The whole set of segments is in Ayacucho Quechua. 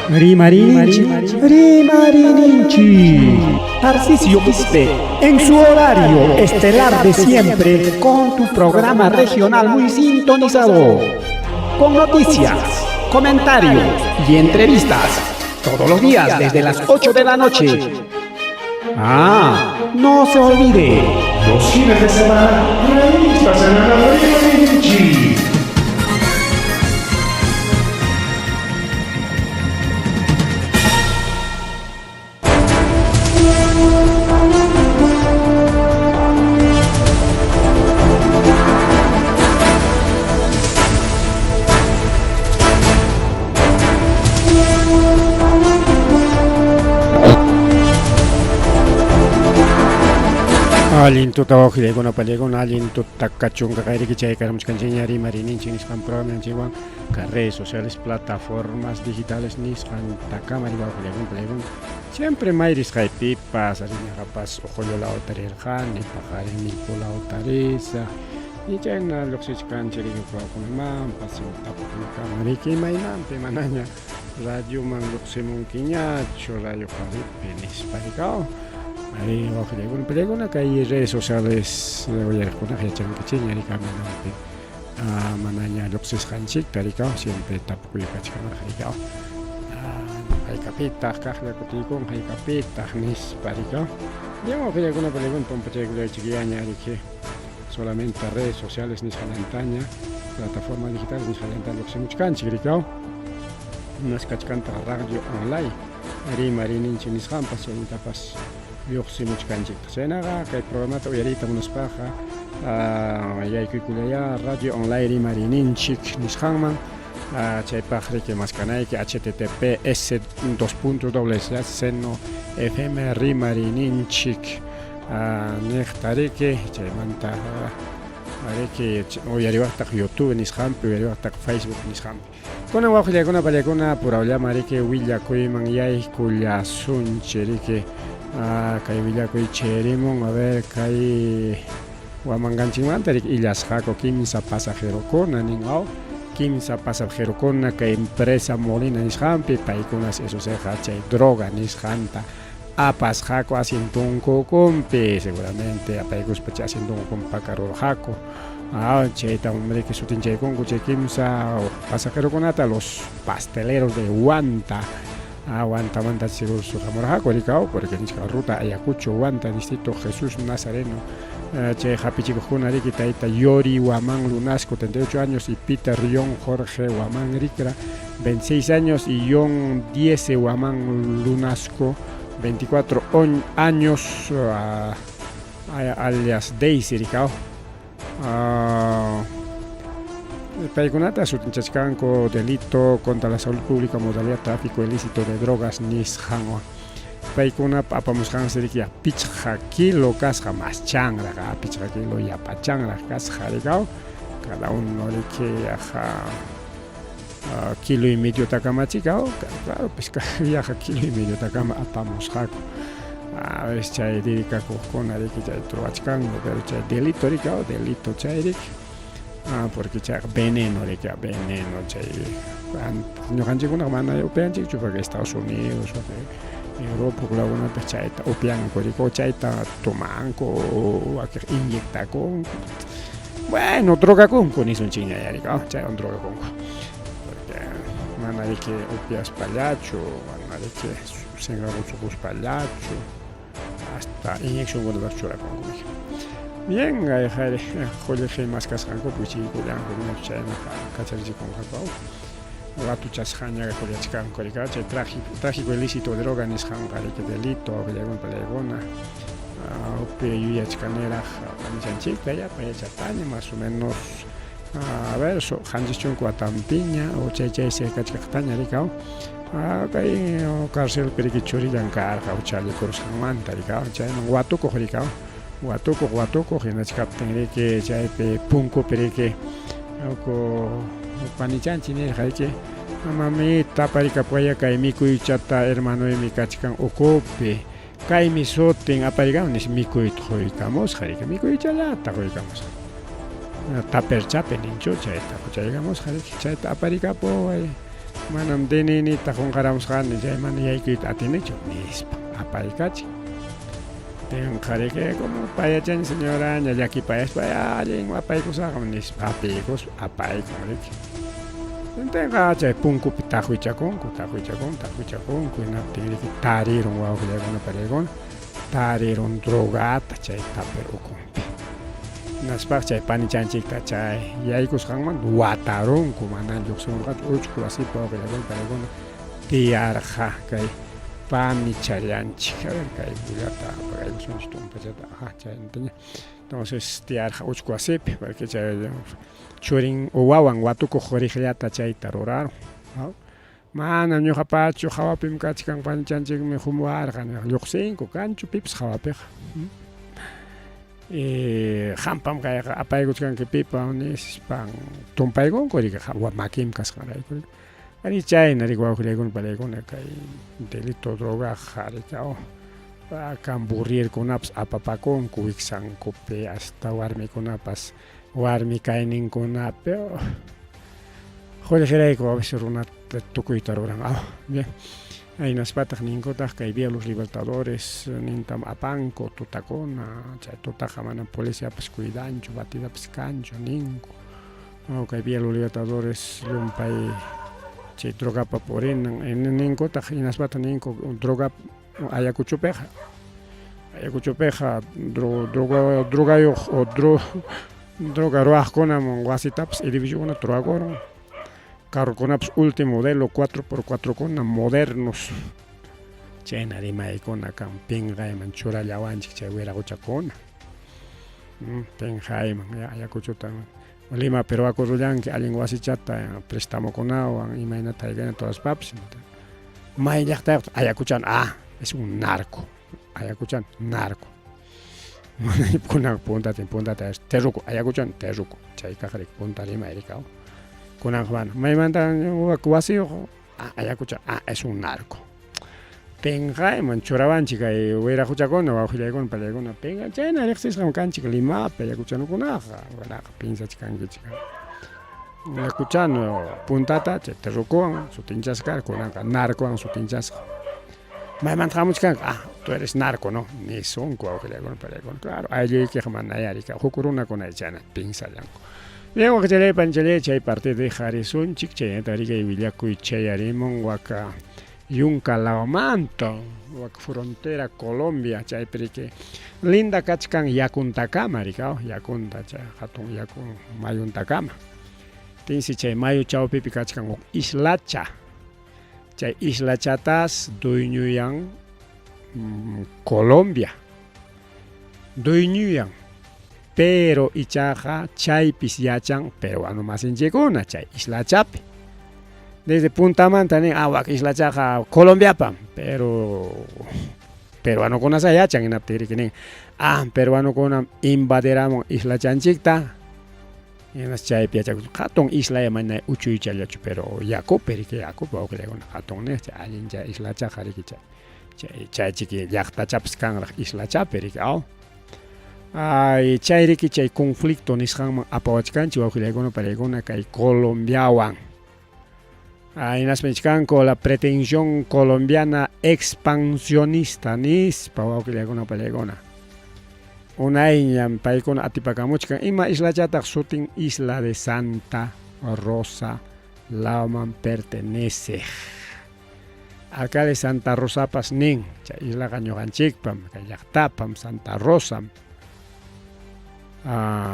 Rimarininchik, rimarininchik. Tarcisio Quispe, en su horario estelar de siempre, con tu programa regional muy sintonizado. Con noticias, comentarios y entrevistas. Todos los días desde las 8 de la noche. Ah, no se olvide. Los fines de semana, revistas en la Rimarininchik. Allin tuta wawqillaykuna pallaykuna allin tuta kachunqa qayriki chaykaramuchkanchikña rimarininchik nisqan programanchikwan ka redes sociales plataformas digitales nisqantakama ri wawqillaykuna pallaykuna siempre may risqaypipas ariñaqapas uqullu lawta rirqani paqarin millpu lawta risaq y chayna lluqsichkanchik riki wawakunamanpas tapukuykama riki imaynanpi manaña radioman lluqsimunkiñachu radio qharipi nispa rikaw ari wawqillaykuna pallaykuna kay redes sociales uyariqkunaqa yachankichikña rika mananpi manaña lluqsisqanchikta rikaw siempre tapukuy kachkanraq rikaw haykapitaq kaqlla kutiykun haykapitaq nispa rikaw bien wawqillaykuna pallaykuna pampachaykullaychikllaña riki solamente redes sociales nisqallantaña plataformas digitales nisqallanta lluqsimuchkanchik rikaw naskachkantaq radio online rimarininchik nisqanpas chaytapas lluqsimuchkanchiktaq chaynaqa kay programata uyariyta munaspaqa yaykuykullayá radio online rimarininchik nisqanman chaypaq riki maskanayki https dos puntos doble slash seno fm rimarininchik niqta riki chaymanta riki uyariwaqtaq youtube nisqanpi uyariwaqtaq facebook nisqanpi kunan wawqillaykuna pallaykuna purawllama riki willakuyman yaykullasunchik riki kay willakuy chirimun a ver kay wamanganchikmanta riki illasqaku kimsa pasajerokuna nin aw kimsa pasajerokuna kay empresa Molina nisqanpi paykunas eso seqa chay droga nisqanta apasqaku asientonkukunpi seguramente apaykuspa chay asientonkukun pakarurqaku chaytam riki sutinchaykunku chay kimsa pasajerokunata los pasteleros de Huanta Huantamanta seguro hamurqaku rikaw porque nichka ruta Ayacucho Huanta distrito Jesús Nazareno chay hapichikuqkuna riki tayta Yori Huamán Lunasco 38 años y Peter John Jorge Huamán Ricra 26 años y John Diese Huamán Lunasco 24 años alias Daisy rikaw paykunata sutinchachkanku delito contra la salud pública modalidad tráfico ilícito de drogas nisqanwan paykunap apamusqansi riki pichqa kilo kasqa mas chanraq pichqa kilo yapachanraq kasqa rikaw cada uno riki yaqa kilo y medio takamachika claro pues yaqa kilo y medio takama apamusqaku a ver chay dedikakuqkuna riki chay truwachkanku pero chay delito riki delito chay riki porque chayqa veneno riki veneno chay ñuqanchikkunaqa mana upianchikchu porque Estados Unidos Europa lawkunapi chayta upianku riki o chayta tomanku wakiq inyectakunku bueno drogakunku nisunchikña riki chaywan drogakunku porque mana riki upiaspallachu mana riki sinqakuchukuspallachu hasta inyeccionkunatapas churakunku bien kay qullqi maskasqankupi wichiykullanku chaynaqa kacharichikunqaku watuchasqaña kullachkanku riki chay tráfico ilícito de droga nisqanqa riki delito wawqillaykuna palaykuna upi yuyachkaniraq panichanchikta yapa yacharqani más o menos a ver 70 watanpiña o chay chay kachkaqtaña riki kay carcelpi riki churillan karqa huchallikurusqanmanta riki chayman watukuq riki watukuq watukuq hinachkaptin riki chaypi punkupi riki uku panichanchik nirqa riki mamita aparikapuwaya kay mikuychata hermanoymi kachkan ukupi kaymi sutin aparikamun nispa mikuyta quykamusqa riki mikuychallata quykamusqa taperchapi ninchu chayta quykamusqa riki chayta aparikapuway. Manam DNIniyta qunqaramusqani, chay mana yaykuyta atinichu, nispa apaykachin. Tinqariki como payachaña señoraña llakipayaspa allin apaykusaqmi nispa hapiykuspa apaykun riki. Tinqa chay punkupi taqwichakunku, taqwichakunku, taqwichakunku hinaptin riki tarirun wawqillaykuna pariykuna tarirun drogata chay taper ukunpi. Hinaspaq chay panichanchikta chay yaykusqanman watarunku mana lluqsimurqachu uchku wasipi wawqillaykuna pariykuna tiyarqa kay panichallanchik. A ver kay bullata apagaykusunchik tumpachata. Ajá, chaynataña. Entonces tiyarqa uchku wasipi porque chay churin wawan watukuq riqllata chayta rurarun. Manam ñuqapachu hawapim kachkan panichanchikmi humuwarqa lluqsinku kanchu pipas hawapiqa. Qampam kayqa apaykuchkanki pipa nispan tumpaykunku riki makim kasqanrayku. Ari chayna riki wawqillaykuna panaykuna kay delito drogaqa riki kan burrierkunapas apapakunku wiksankupi hasta warmikunapas warmi kayninkunapi qullqirayku a veces runata tukuyta ruran. Bien. Hinaspataq ninkutaq kay Vía Los Libertadores nintam apanku tutakuna, chay tutaqa manam policiapas cuidanchu, batidapas kanchu ninku. Kay Vía Los Libertadores llumpay chay drogapa purinan ninkutaq hinaspataq ninku droga Ayacuchopiqa Ayacuchopiqa droga drogayuq o droga ruwaqkunam wasitapas edificiokunata ruwakurun carrokunapas último modelo 4x4 kuna modernos chayna rimaykuna kan pinqayman churallawanchik chay wiraquchakuna pinqayman Ayacuchota Limapi ruwakurullanki allin wasichata prestamokunawan imaynata hayk'anata ruwaspapas may llaqtayuqtaq Ayacuchano ah es un narco Ayacuchano narco kunan puntata puntata terruco Ayacuchano terruco chay kaq riki punta rimay riki kunanqa mana maymanta wasiyuq ah Ayacuchano ah es un narco pinqayman churawanchik kay wiraquchakuna wawqillaykuna pallaykuna pinqay chayna riqsisqam kanchik Limapi Ayacuchanokunaqa wanaqa piensachkankichik Ayacuchano puntata chay terrucowan sutinchasqa karqa kunanqa narcowan sutinchasqa maymanta hamuchkanki ah tú eres narco no nisunku wawqillaykuna pallaykuna claro aylluykiqa manayá riki huk runakuna chayna pinsallanku. Bien waqchallay panchallay chay partido dejarisunchik chaynata riki willakuy chayarimun waka yunka lawmanta wak frontera Colombia chaypi riki linda kachkan yakuntakama riki yakunta chay hatun yaku mayuntakama tinsi chay mayu chawpipi kachkan huk islacha chay islachatas dueñoyan Colombia dueñoyan pero ichaqa chaypis yachan peruano masinchikkuna chay islachapi desde puntamanta nin ah wak islachaqa Colombiapam pero peruanokunasá yachan hinaptin riki nin ah peruanokunam invadiramun islachanchikta hinas chaypi yachakuchun hatun islaya mana uchuychallachu pero yakupi riki yakupi wawqillaykuna hatun niq chay allin chay islachaqa riki chay chay chaychiki llaqtachapas kanraq islachapi riki aw ay chay riki chay conflicto nisqanman apawachkanchik wawqillaykuna pariykuna kay Colombiawan hinaspa nichkanku la pretensión colombiana expansionista nispa wawqillaykuna pariykuna unayñam paykuna atipakamuchkan ima islachataq sutin isla de Santa Rosa lawman perteneceq Alcalde Santa Rosapas nin chay islaqa ñuqanchikpam kay llaqtapam Santa Rosam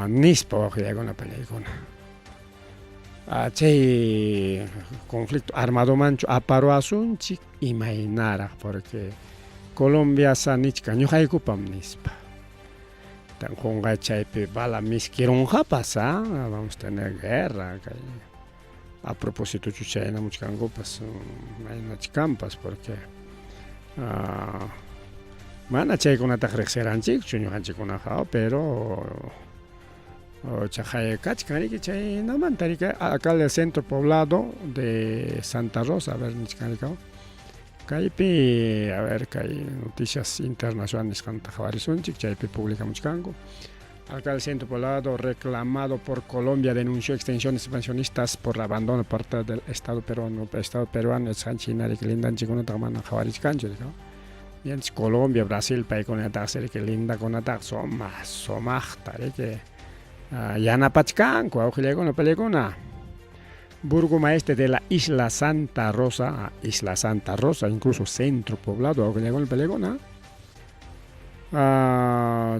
nispa wawqillaykuna panaykuna chay conflicto armadomanchu aparuwasunchik imaynaraq porque Colombiasa nichkan ñuqaykupam nispa qunqay chaypi bala miskirunqapas vamos tener guerra kay a propósitochu chaynamuchkankupas maynachkanpas porque mana chaykunataqa riqsiranchikchu ñuqanchikkunaqa pero chaqay kachkan riki chaynamanta riki alcalde del centro poblado de Santa Rosa a ver nichkan riki kaypi a ver kay noticias internacional nisqanta qhawarisunchik chaypi publicamuchkanku. Alcalde Centro Poblado reclamado por Colombia denunció extensiones expansionistas por abandono parte del Estado peruano. Estado peruano China lindanchikkunataqa mana qhawarichkanchu, ¿no? Yanchis Colombia, Brasil paykunataq riki lindakunataqa sumaq sumaqta riki yanapachkanku awqillaykuna pallaykuna. Burgomaestre de la Isla Santa Rosa, Isla Santa Rosa, incluso centro poblado awqillaykuna pallaykuna.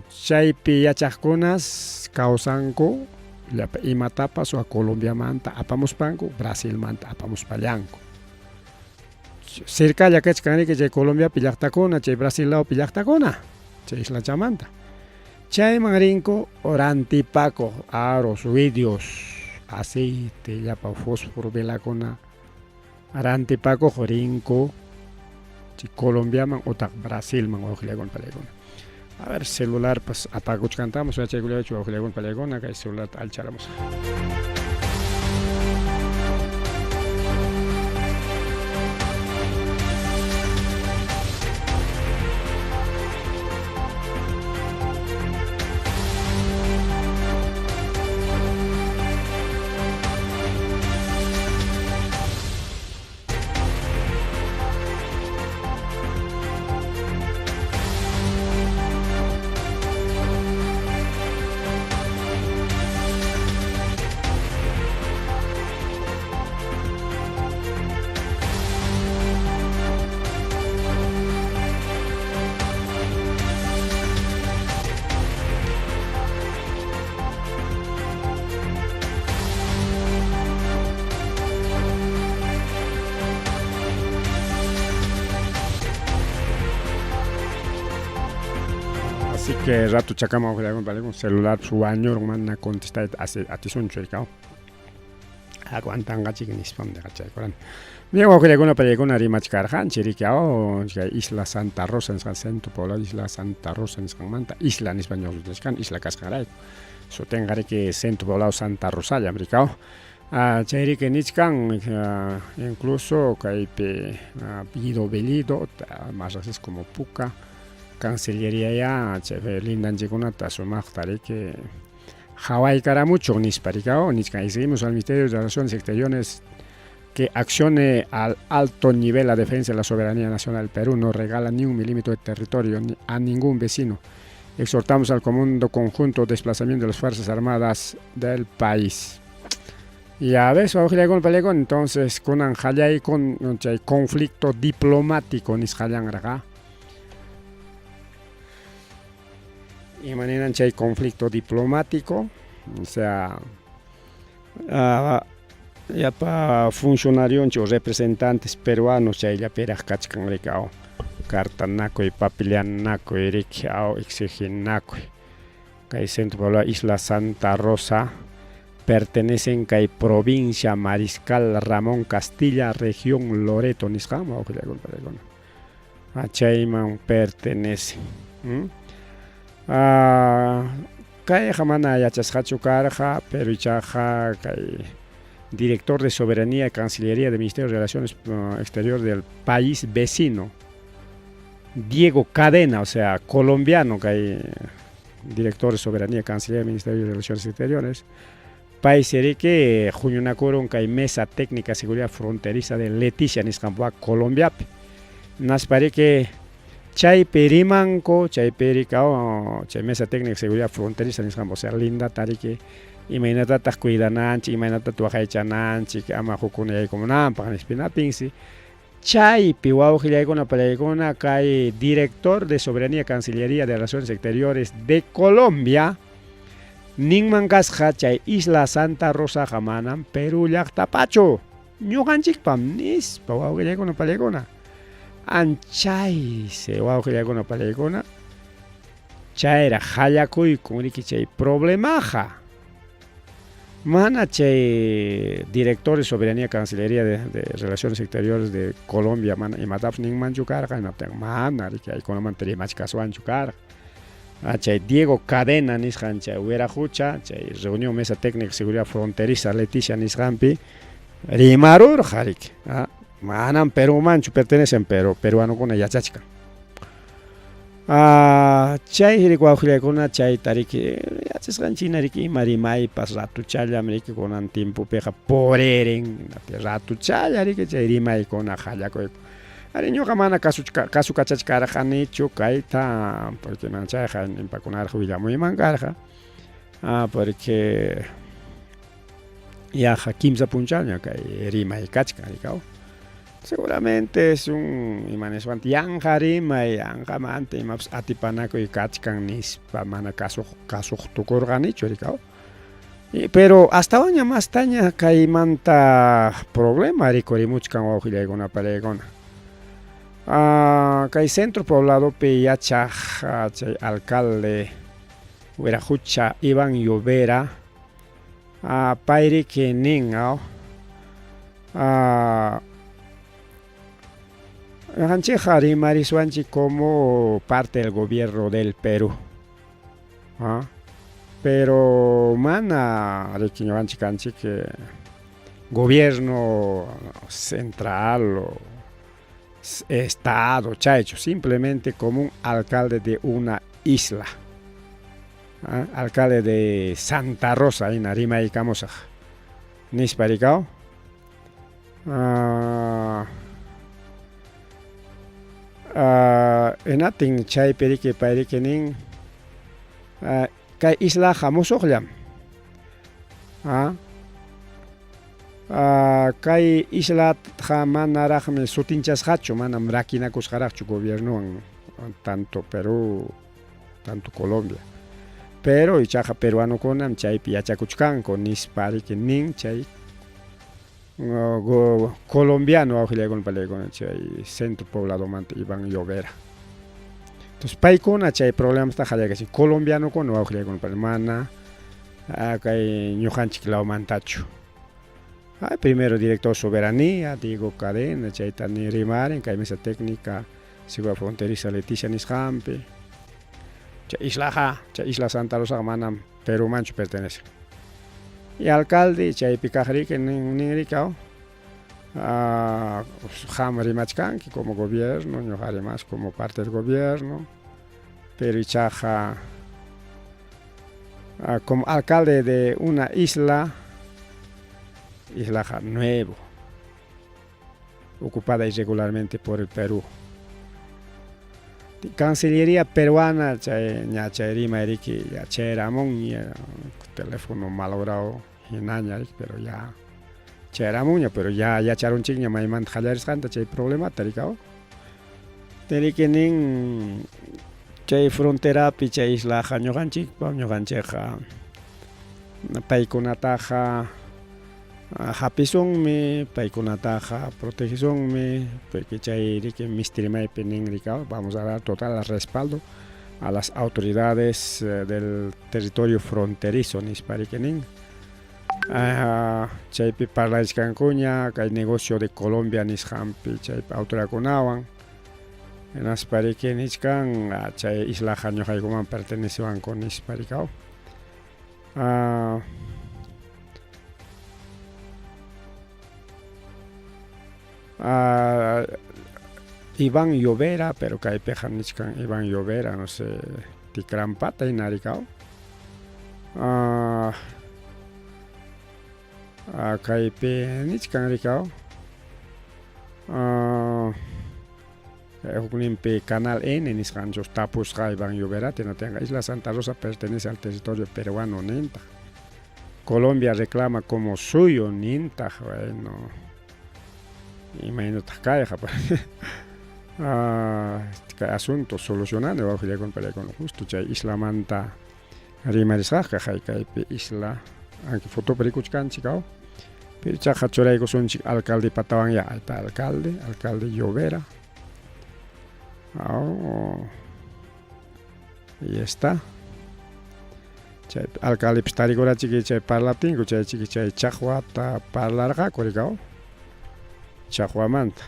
Chaypi yachaqkunas kawsanku llapa imatapas wa Colombiamanta apamuspanku, Brasilmanta apamuspallanku. Cercalla kachkan riki chay Colombiapi llaqtakuna, chay Brasil lawpi llaqtakuna, chay islachamanta. Chayman rinku rantipakuq aros, vidrios, aceite, llapa fósforo, velakuna rantipakuq rinku chay Colombiaman utaq Brasilman wawqillakuna pallaykuna. A ver, celularpas apakuchkantamos, yachaykullachu wawqillakuna pallaykuna, kay celularta alcharamusaq. Así que rato chacama un celular subaño mana contestar atisunchu rikaw. Aguantanqachik nispam deqachaykuran. Bien, wawqillakuna pallaykuna rimachkarqanchik riki chay Isla Santa Rosa nisqan centro poblado Isla Santa Rosa nisqanmanta isla nispa ñuqllachkan isla kasqanrayku. Sutinqa riki centro poblado Santa Rosallam rikaw. Chay riki nichkan incluso kaypi Guido Bellido, más reqsisqa como Puka, Cancillería ya chay lindanchikkunata sumaqta riki hawaykaramuchun nispa rikaw nichkan. Exigimos al Ministerio de Relaciones Exteriores que accione al alto nivel la defensa de la soberanía nacional del Perú, no regala ni un milímetro de territorio a ningún vecino. Exhortamos al comando conjunto desplazamiento de las Fuerzas Armadas del país. Y a veces, entonces, kunan qallaykun chay conflicto diplomático nisqallanraqa. Imaninan chay conflicto diplomático, o sea, llapa funcionarionchik o representantes peruanos chayllapiraq kachkan riki aw cartanakuy, papillanakuy riki aw exiginakuy. Kay centro poblado Isla Santa Rosa pertenecen kay provincia Mariscal Ramón Castilla, región Loreto nisqanman wawqillaykuna pallaykuna. Chayman pertenecen. Kayqa mana yachasqachu karqa, pero ichaqa kay director de Soberanía y Cancillería del Ministerio de Relaciones Exteriores del país vecino, Diego Cadena, o sea, colombiano, kay director de Soberanía y Cancillería del Ministerio de Relaciones Exteriores, paysi riki huñunakurun kay Mesa Técnica de Seguridad Fronteriza de Leticia nisqanpua Colombiapi. Naspa riki chaypi rimanku, chaypi riki chay Mesa Técnica de Seguridad Fronteriza nisqanpa, o sea, lindata riki imaynatataq cuidananchik, imaynatataq waqaychananchik, ama hukkuna yaykumunanpaq nispa hinaptinsi chaypi wawqillaykuna pallaykuna kay director de Soberanía Cancillería de Relaciones Exteriores de Colombia ninman kasqa chay Isla Santa Rosaqa manam Perú llaqtapachu, ñuqanchikpam nispa wawqillaykuna pallaykuna. Anchaysi wawqillaykuna pallaykuna chayraq qallakuykun riki chay problemaqa. Mana chay director de Soberanía Cancillería de Relaciones Exteriores de Colombia mana imatapas ninmanchu karqa, imaptinqa mana riki aykunamanta rimachkaswanchu karqa. Chay Diego Cadena nisqan chay wiraqucha chay reunión Mesa Técnica de Seguridad Fronteriza Leticia nisqanpi rimarurqa riki. Manam Perúmanchu pertenecen, pero peruanokuna yachachkan. Ah, chay riki wawqillaykuna chayta riki yachasqanchikna riki ima rimaypas ratuchallam riki kunan tiempopiqa puririn ratuchalla riki chay rimaykuna qallakuyku. Ari ñuqa mana kasukachachkarqanichu kayta porque mana chayqa nimpakunaraq willamuyman karqa. Ah, porque yaqa kimsa punchawña kay rimay kachkan rikaw. Seguramente es un ima niswanta yanqa rimay, yanqamanta imapas atipanakuy kachkan nispa mana kasuq kasuq tukurqanichu rikaw. Pero astawanña mastaña kaymanta problema rikurimuchkan wawqillaykuna pariykuna. Ah, kay centro pobladopi yachaq chay alcalde Wiraqucha Iván Llovera ah, payriki nin ah, ñuqanchikqa rimariswanchik como parte del gobierno del Perú. Ah, pero mana riki ñuqanchik kanchik gobierno central o estado chaychu, simplemente como un alcalde de una isla. Ah, alcalde de Santa Rosa hina rimaykamusaq nispa rikaw. Ah, ah, hinatin chaypi riki pay riki nin ah, kay islaqa musuqllam. Ah, ah, kay islaqa manaraqmi sutinchasqachu, manam rakinakusqaraqchu gobiernowan tanto Perú tanto Colombia. Pero ichaqa peruanokunam chaypi yachakuchkanku nispa riki nin chay colombiano wawqillaykuna palaykuna chay centro pobladomanta Iván Llovera. Entonces paykuna chay problemasta qallaykachin colombianokuna wawqillaykuna palaykuna mana kay ñuqanchik lawmantachu. Ay, primero director soberanía, Diego Cadena, chayta ni rimarin kay mesa técnica Seguridad Fronteriza Leticia nisqanpi. Chay islaqa, chay isla Santa Rosaqa manam Perumanchu pertenece. Y alcalde chaypi kaq riki nin nin riki qam rimachkanki como gobierno, ñuqa rimas como parte del gobierno, pero ichaqa como alcalde de una isla, islaqa nuevo, ocupada irregularmente por el Perú. Cancillería peruana chay ña chay rimay riki ya chayramunña teléfono malogrado hinaña riki pero ya chayramunña pero ya yacharunchikña maymanta qallarisqanta chay problemata rikaw. Riki nin chay fronterapi chay islaqa ñuqanchikpa ñuqanchikqa paykunataqa hapisunmi, paykunataqa protegisunmi, porque chay riki misti rimaypi nin rikaw vamos a dar total respaldo a las autoridades del territorio fronterizo nispa riki nin. Chaypi parlachkankuña kay negocio de Colombia nisqanpi chaypi autoridadkunawan hinaspa riki nichkan chay islaqa ñuqaykuman pertenecewanku nispa rikaw. Iván Llovera, pero kaypiqa nichkan Iván Llovera, no sé, tikrampata hina rikaw. Kaypi nichkan rikaw. Hukninpi Canal N nisqanchus tapusqa Iván Llovera, hinatinqa Isla Santa Rosa pertenece al territorio peruano nintaq. Colombia reclama como suyo nintaq, bueno, imaynataq kayqa kay asunto solucionando wawqillaykuna pariykuna justo chay islamanta rimarisqaqa kaypi isla aunque fotopi rikuchkanchik aw pero ichaqa churaykusunchik alcalde patawan ya ahí está alcalde, alcalde Llovera. Oh, ahí está. Chay alcaldepis tarikurachiki chay parlaptinku chay chiki chay chaqwata parlarqaku rikaw chaqwamanta.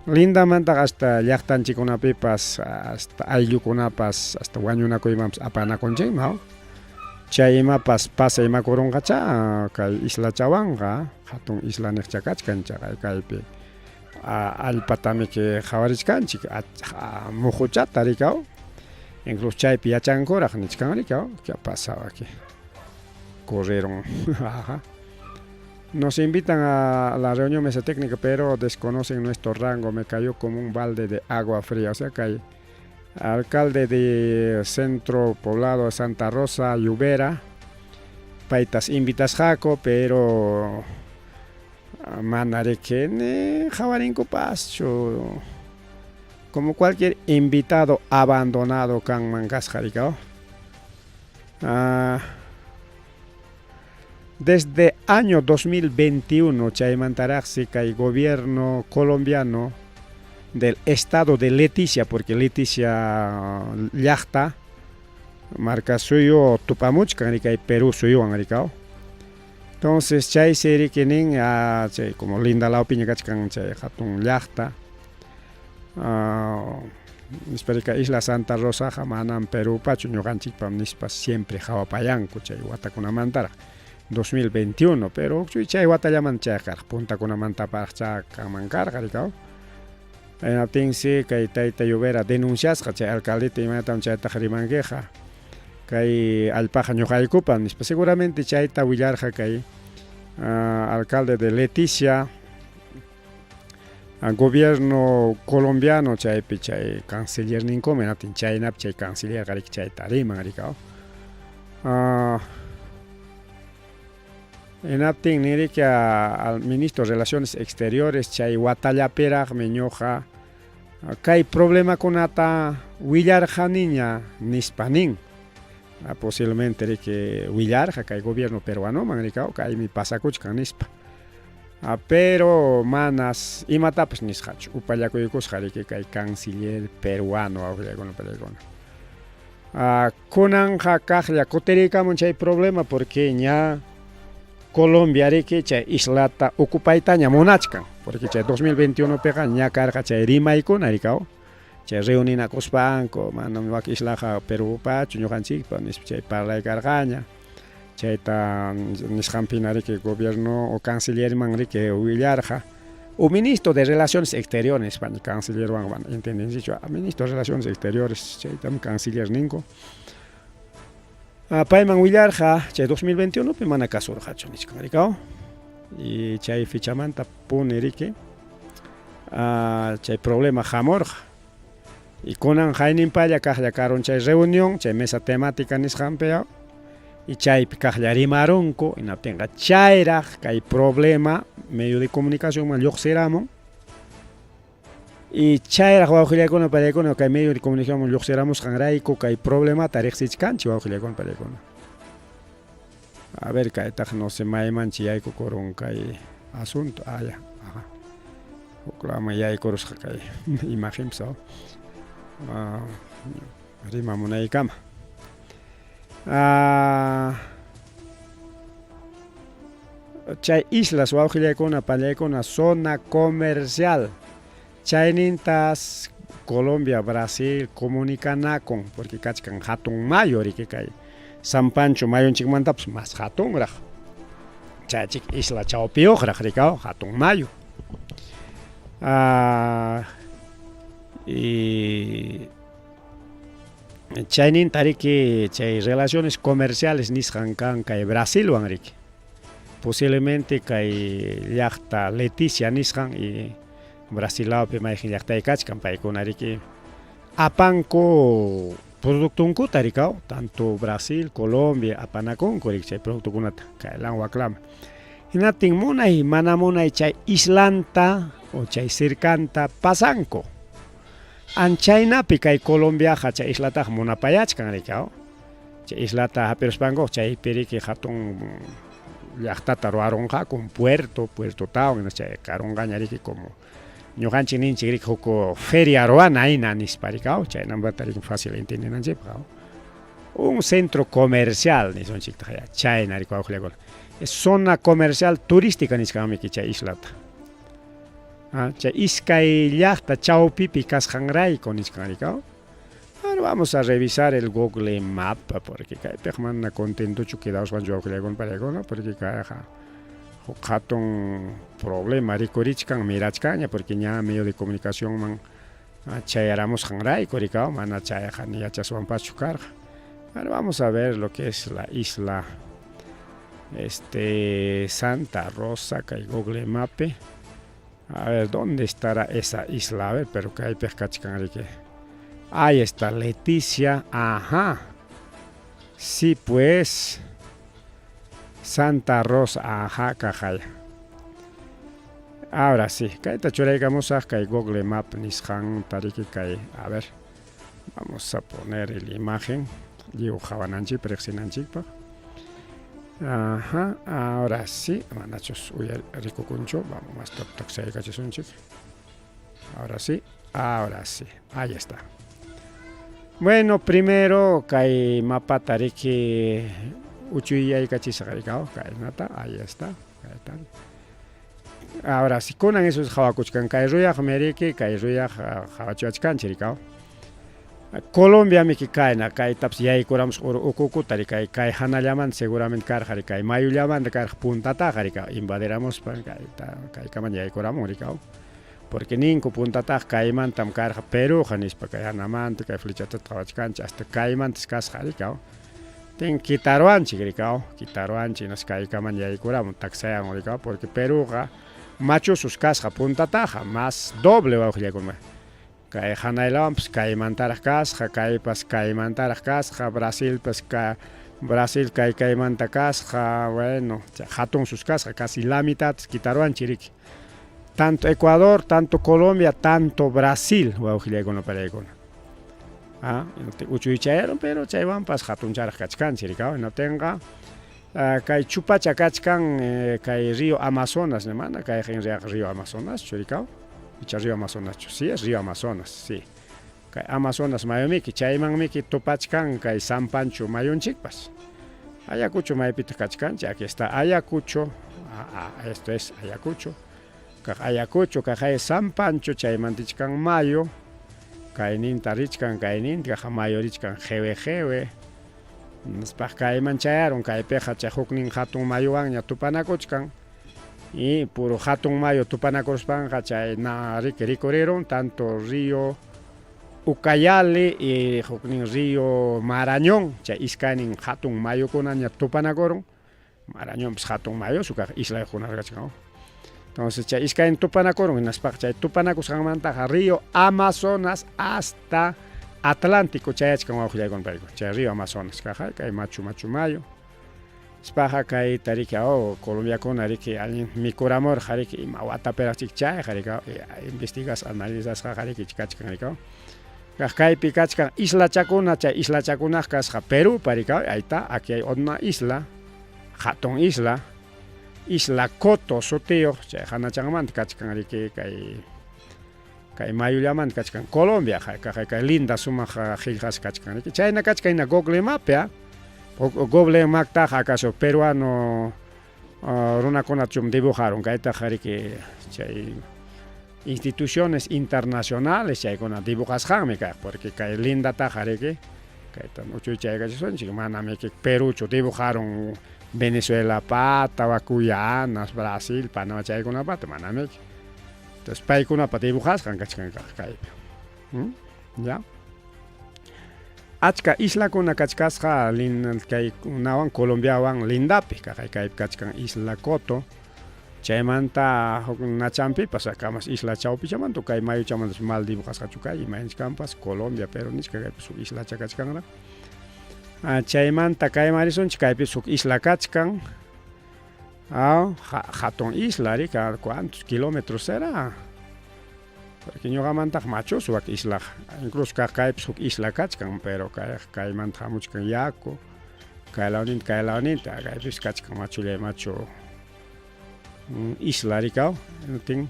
Lindamantaqa hasta llaqtanchikkunapipas hasta ayllukunapas hasta wañunakuymanpas apanakunchikmi aw. Chay imapas pasay imakurunqacha kay islachawanqa hatun isla niqcha kachkan chaqay kaypi allpatamiki qhawarichkanchik muhuchata rikaw. Incluso chaypi yachankuraq nichkanriki, ¿qué ha pasado aquí? Corrieron. Ajá. Nos invitan a la reunión mesa técnica, pero desconocen nuestro rango. Me cayó como un balde de agua fría. O sea que hay alcalde de centro poblado de Santa Rosa, Lluvera, paytas invitasqaku, pero mana riki ni qhawarinkupaschu. Como cualquier invitado abandonado kanman kasqa riki. Ah, desde año 2021 chaymantaraqsi kay gobierno colombiano del estado de Leticia, porque Leticia llaqta marka suyu tupamuchkan riki kay Perú suyuwan rikaw. Entonces chaysi riki nin chay como linda lawpiña kachkan chay hatun llaqta nispa rika Isla Santa Rosaqa manam Perúpachu ñuqanchikpam nispa siempre hawapayanku chay watakunamantaraq 2021, pero chay watallaman chay karqa puntakunamantaparaq kanman karqa rikaw. Hinaptinsi kay tayta Lluvera denunciasqa chay alcaldeta imaynatam chaytaqa rimankiqa kay allpaqa ñuqaykupam nispa seguramente chayta willarqa kay alcalde de Leticia gobierno colombiano chaypi chay cancillerninkuma hinaptin chaynapi chay cancillerqa riki chayta riman rikaw. Hinaptin niriki al ministro de Relaciones Exteriores chay watallapiraqmi ñuqa kay problemakunata willarqaniña nispa nin. Posiblemente riki willarqa kay gobierno peruanoman rikaw kaymi pasakuchkan nispa. Pero manas imatapas nisqachu upallakuykusqa riki kay canciller peruano wawqillaykuna pallaykuna. Kunanqa kaqlla kutiriykamun chay problema porque ña Colombia riki chay islata ocupaytaña munachkan porque chay 2021 piqa ña karqa chay rimaykuna rikaw chay reuninakuspanku manam wak islaqa Perúpachu ñuqanchikpa nispa chay parlay karqaña chayta nisqanpina riki gobierno o cancillerman riki willarqa o ministro de Relaciones Exteriores nispa cancillerwan mana entendinchikchu ministro de Relaciones Exteriores chaytam canciller ninku. Payman willarqa chay 2021 pi mana kasurqachu nichkan rikaw y chay fichamanta puni riki chay problema hamurqa y kunan hayninpalla kaqlla karun chay reunión chay mesa temática nisqanpi y chaypi kaqlla rimarunku hinaptinqa chayraq kay problema medio de comunicacionman lluqsiramun y chayraq wawqillaykuna pallaykuna kay medio de comunicación lluqsiramusqanrayku kay problemata riqsichkanchik wawqillaykuna pallaykuna. A ver kaytaq no sé maymanchi yaykukurun kay asunto ya ajá huklaman yaykurusqa kay imagenpas rimamunaykama. Chay islas wawqillaykuna pallaykuna zona comercial chaynintas Colombia, Brasil comunicanakun porque kachkan hatun mayu riki kay San Pancho mayunchikmantapas mas hatunraq chaychik isla chawpiyuqraq rikaw hatun mayu. Y chayninta riki chay relaciones comerciales nisqan kan kay Brasilwan riki posiblemente kay llaqta Leticia nisqan y Brasil lawpi mayqin llaqtay kachkan paykuna riki apanku productunkuta rikaw tanto Brasil, Colombia apanakunku riki chay productokunata kaylan waklaman hinaptin munay mana munay chay islanta o chay cercanta pasanku anchaynapi kay Colombiaqa chay islataqa munapayachkan rikaw chay islata hapiruspanku chaypi riki hatun llaqtata ruwarunqaku un puerto, puertotawan chay karunqaña riki como ñuqanchik ninchik riki huk feria ruwana hina nispa rikaw chaynamanta riki fácil entiendenanchikpaq un centro comercial nisunchiktaq ya chayna riki wawqillakuna zona comercial turística nisqanmi chay islata chay iskay llaqta chawpipi kasqanrayku nichkan rikaw. Ahora vamos a revisar el Google Map porque kaypiqa mana contentochu quedawasqanchik wawqillaykuna pallaykuna porque kayqa huk hatun problema rikurichkan mirachkanña porque ña medio de comunicacionman Chayaramusqanrayku rikaw mana chayqa ni yachaswanpaschu karqa. Ahora vamos a ver lo que es la isla este Santa Rosa kay Google Mape. A ver, ¿dónde estará esa isla? A ver, pero kaypiq kachkan riki. Ahí está Leticia. Ajá. Sí, pues. Santa Rosa, ajá, kaqaya. Ahora sí, kayta churaykamusaq kay Google Map nisqanta riki kay, a ver, vamos a poner el imagen lliw qawananchikpaq, riqsinanchikpaq. Ajá, ahora sí, manachus rikukunchu, vamos más toksaykachisuncik. Ahora sí, ahora sí, ahí está. Bueno, primero kay mapata riki uchuyaykachisaq rikaw, kaynata, ahí está, kayta. Ahora sí, kunan eso es qhawakuchkan kay ruyaqmi riki, kay ruyaq qhawachiwachkanchik rikaw. Colombia miki kayna, kaytapas yaykuramusqa uru ukukuta rikay, kay hanallamanta seguramente karqa rikay, mayullamanta karqa puntataqa rikaw, invadiramuspa kayta kaykaman yaykuramun rikaw. Porque ninku puntataqa kaymantam karqa Perúqa nispa, kay hanamanta kay flechata qhawachkanchik hasta kaymantas kasqa rikaw. Tin kitaruwanchik rikaw, kitaruwanchik hinaspa kaykaman yaykuramun taksayanwan rikaw, porque Perúqa machusus kasqa puntataqa, más doble wawqillaykuna. Kay hanaylawanpas kaymantaraq kasqa, kaypas kaymantaraq kasqa, Brasilpas ka Brasil kay kaymanta kasqa, bueno, hatunsus kasqa, casi la mitad kitaruwanchik riki. Tanto Ecuador, tanto Colombia, tanto Brasil, wawqillaykuna pariykuna. Ah, uchuychayarun, pero chaywanpas hatuncharaq kachkanchik rikaw, hinaptinqa kay chupacha kachkan kay río Amazonas, mana kayqin río Amazonas rikaw. Icha río Amazonas, sí es río Amazonas, sí. Kay Amazonas mayumiki, chaymanmiki tupachkan kay San Pancho mayunchikpas. Ayacucho maypitaq kachkanchik, aquí está Ayacucho, esto es Ayacucho. Kaq Ayacucho, kaq San Pancho, chaymantichkan mayo, kayninta richkan, kayninta, kaq mayo richkan jewe jewe. Nispaq kayman chayarun, kaypiqa chay huknin hatun mayuwanña tupanakuchkan. Y puro hatun mayo tupanakuruspanqa chay na riki rikurirun tanto río Ucayali y huknin río Marañón, chay iskaynin hatun mayukunaña tupanakurun. Marañónpas hatun mayo, sukaq islayuqkuna kachkan. Entonces chay iskaynin tupanakurun, hinaspaqa chay tupanakusqanmantaqa río Amazonas hasta Atlántico chayachkan wawqillaykuna paykuna, chay río Amazonas kaq kay machu machu mayo. Nispaqa kayta riki oh Colombiakuna riki allin mikuramurqa riki ima watapiraqchik chayqa rikaw investigas analizasqaqa riki kachkan rikaw. Kaq kaypi kachkan islachakuna, chay islachakunaq kasqa Perúpa rikaw, ahí está, aquí hay una isla, hatun isla, Isla Coto sutiyuq, chay hanachanmanta kachkan riki kay kay mayullamanta kachkan Colombia, kaq kay linda sumaq qillqasqa kachkan riki, chayna kachkan hina Google Map ya. Google Maptaqa acaso peruano runakunachum dibujaron kaytaqa riki chay instituciones internacionales chaykuna dibujasqanmi kaq, porque kay lindataqa riki kayta uchuychaykachisunchik, manami Perúchu dibujaron Venezuela pata, Guyanas, Brasil, Panamá chaykunapata, manami. Entonces paykunapa dibujasqan kachkan kaypi. ¿Ya? Achka islakuna kachkasqa kaykunawan Colombiawan lindapi, kaqay kaypi kachkan Isla Coto, chaymanta huk nachanpipas akamas isla chawpichamanta kay mayuchamantas mal dibujasqachu kay imaynachkanpas Colombia, pero nichka kaypis huk islacha kachkanraq. Chaymanta kayman risunchik, kaypis huk isla kachkan. Hatun isla rika, ¿cuántos kilómetros será? Porque ñuqamantaq machus wak islaqa, incluso kaq kaypis huk isla kachkan, pero kay kaymanta hamuchkan yaku, kay lawninta kay lawninta, kaypis kachkan machullay machu isla rikaw, hinaptin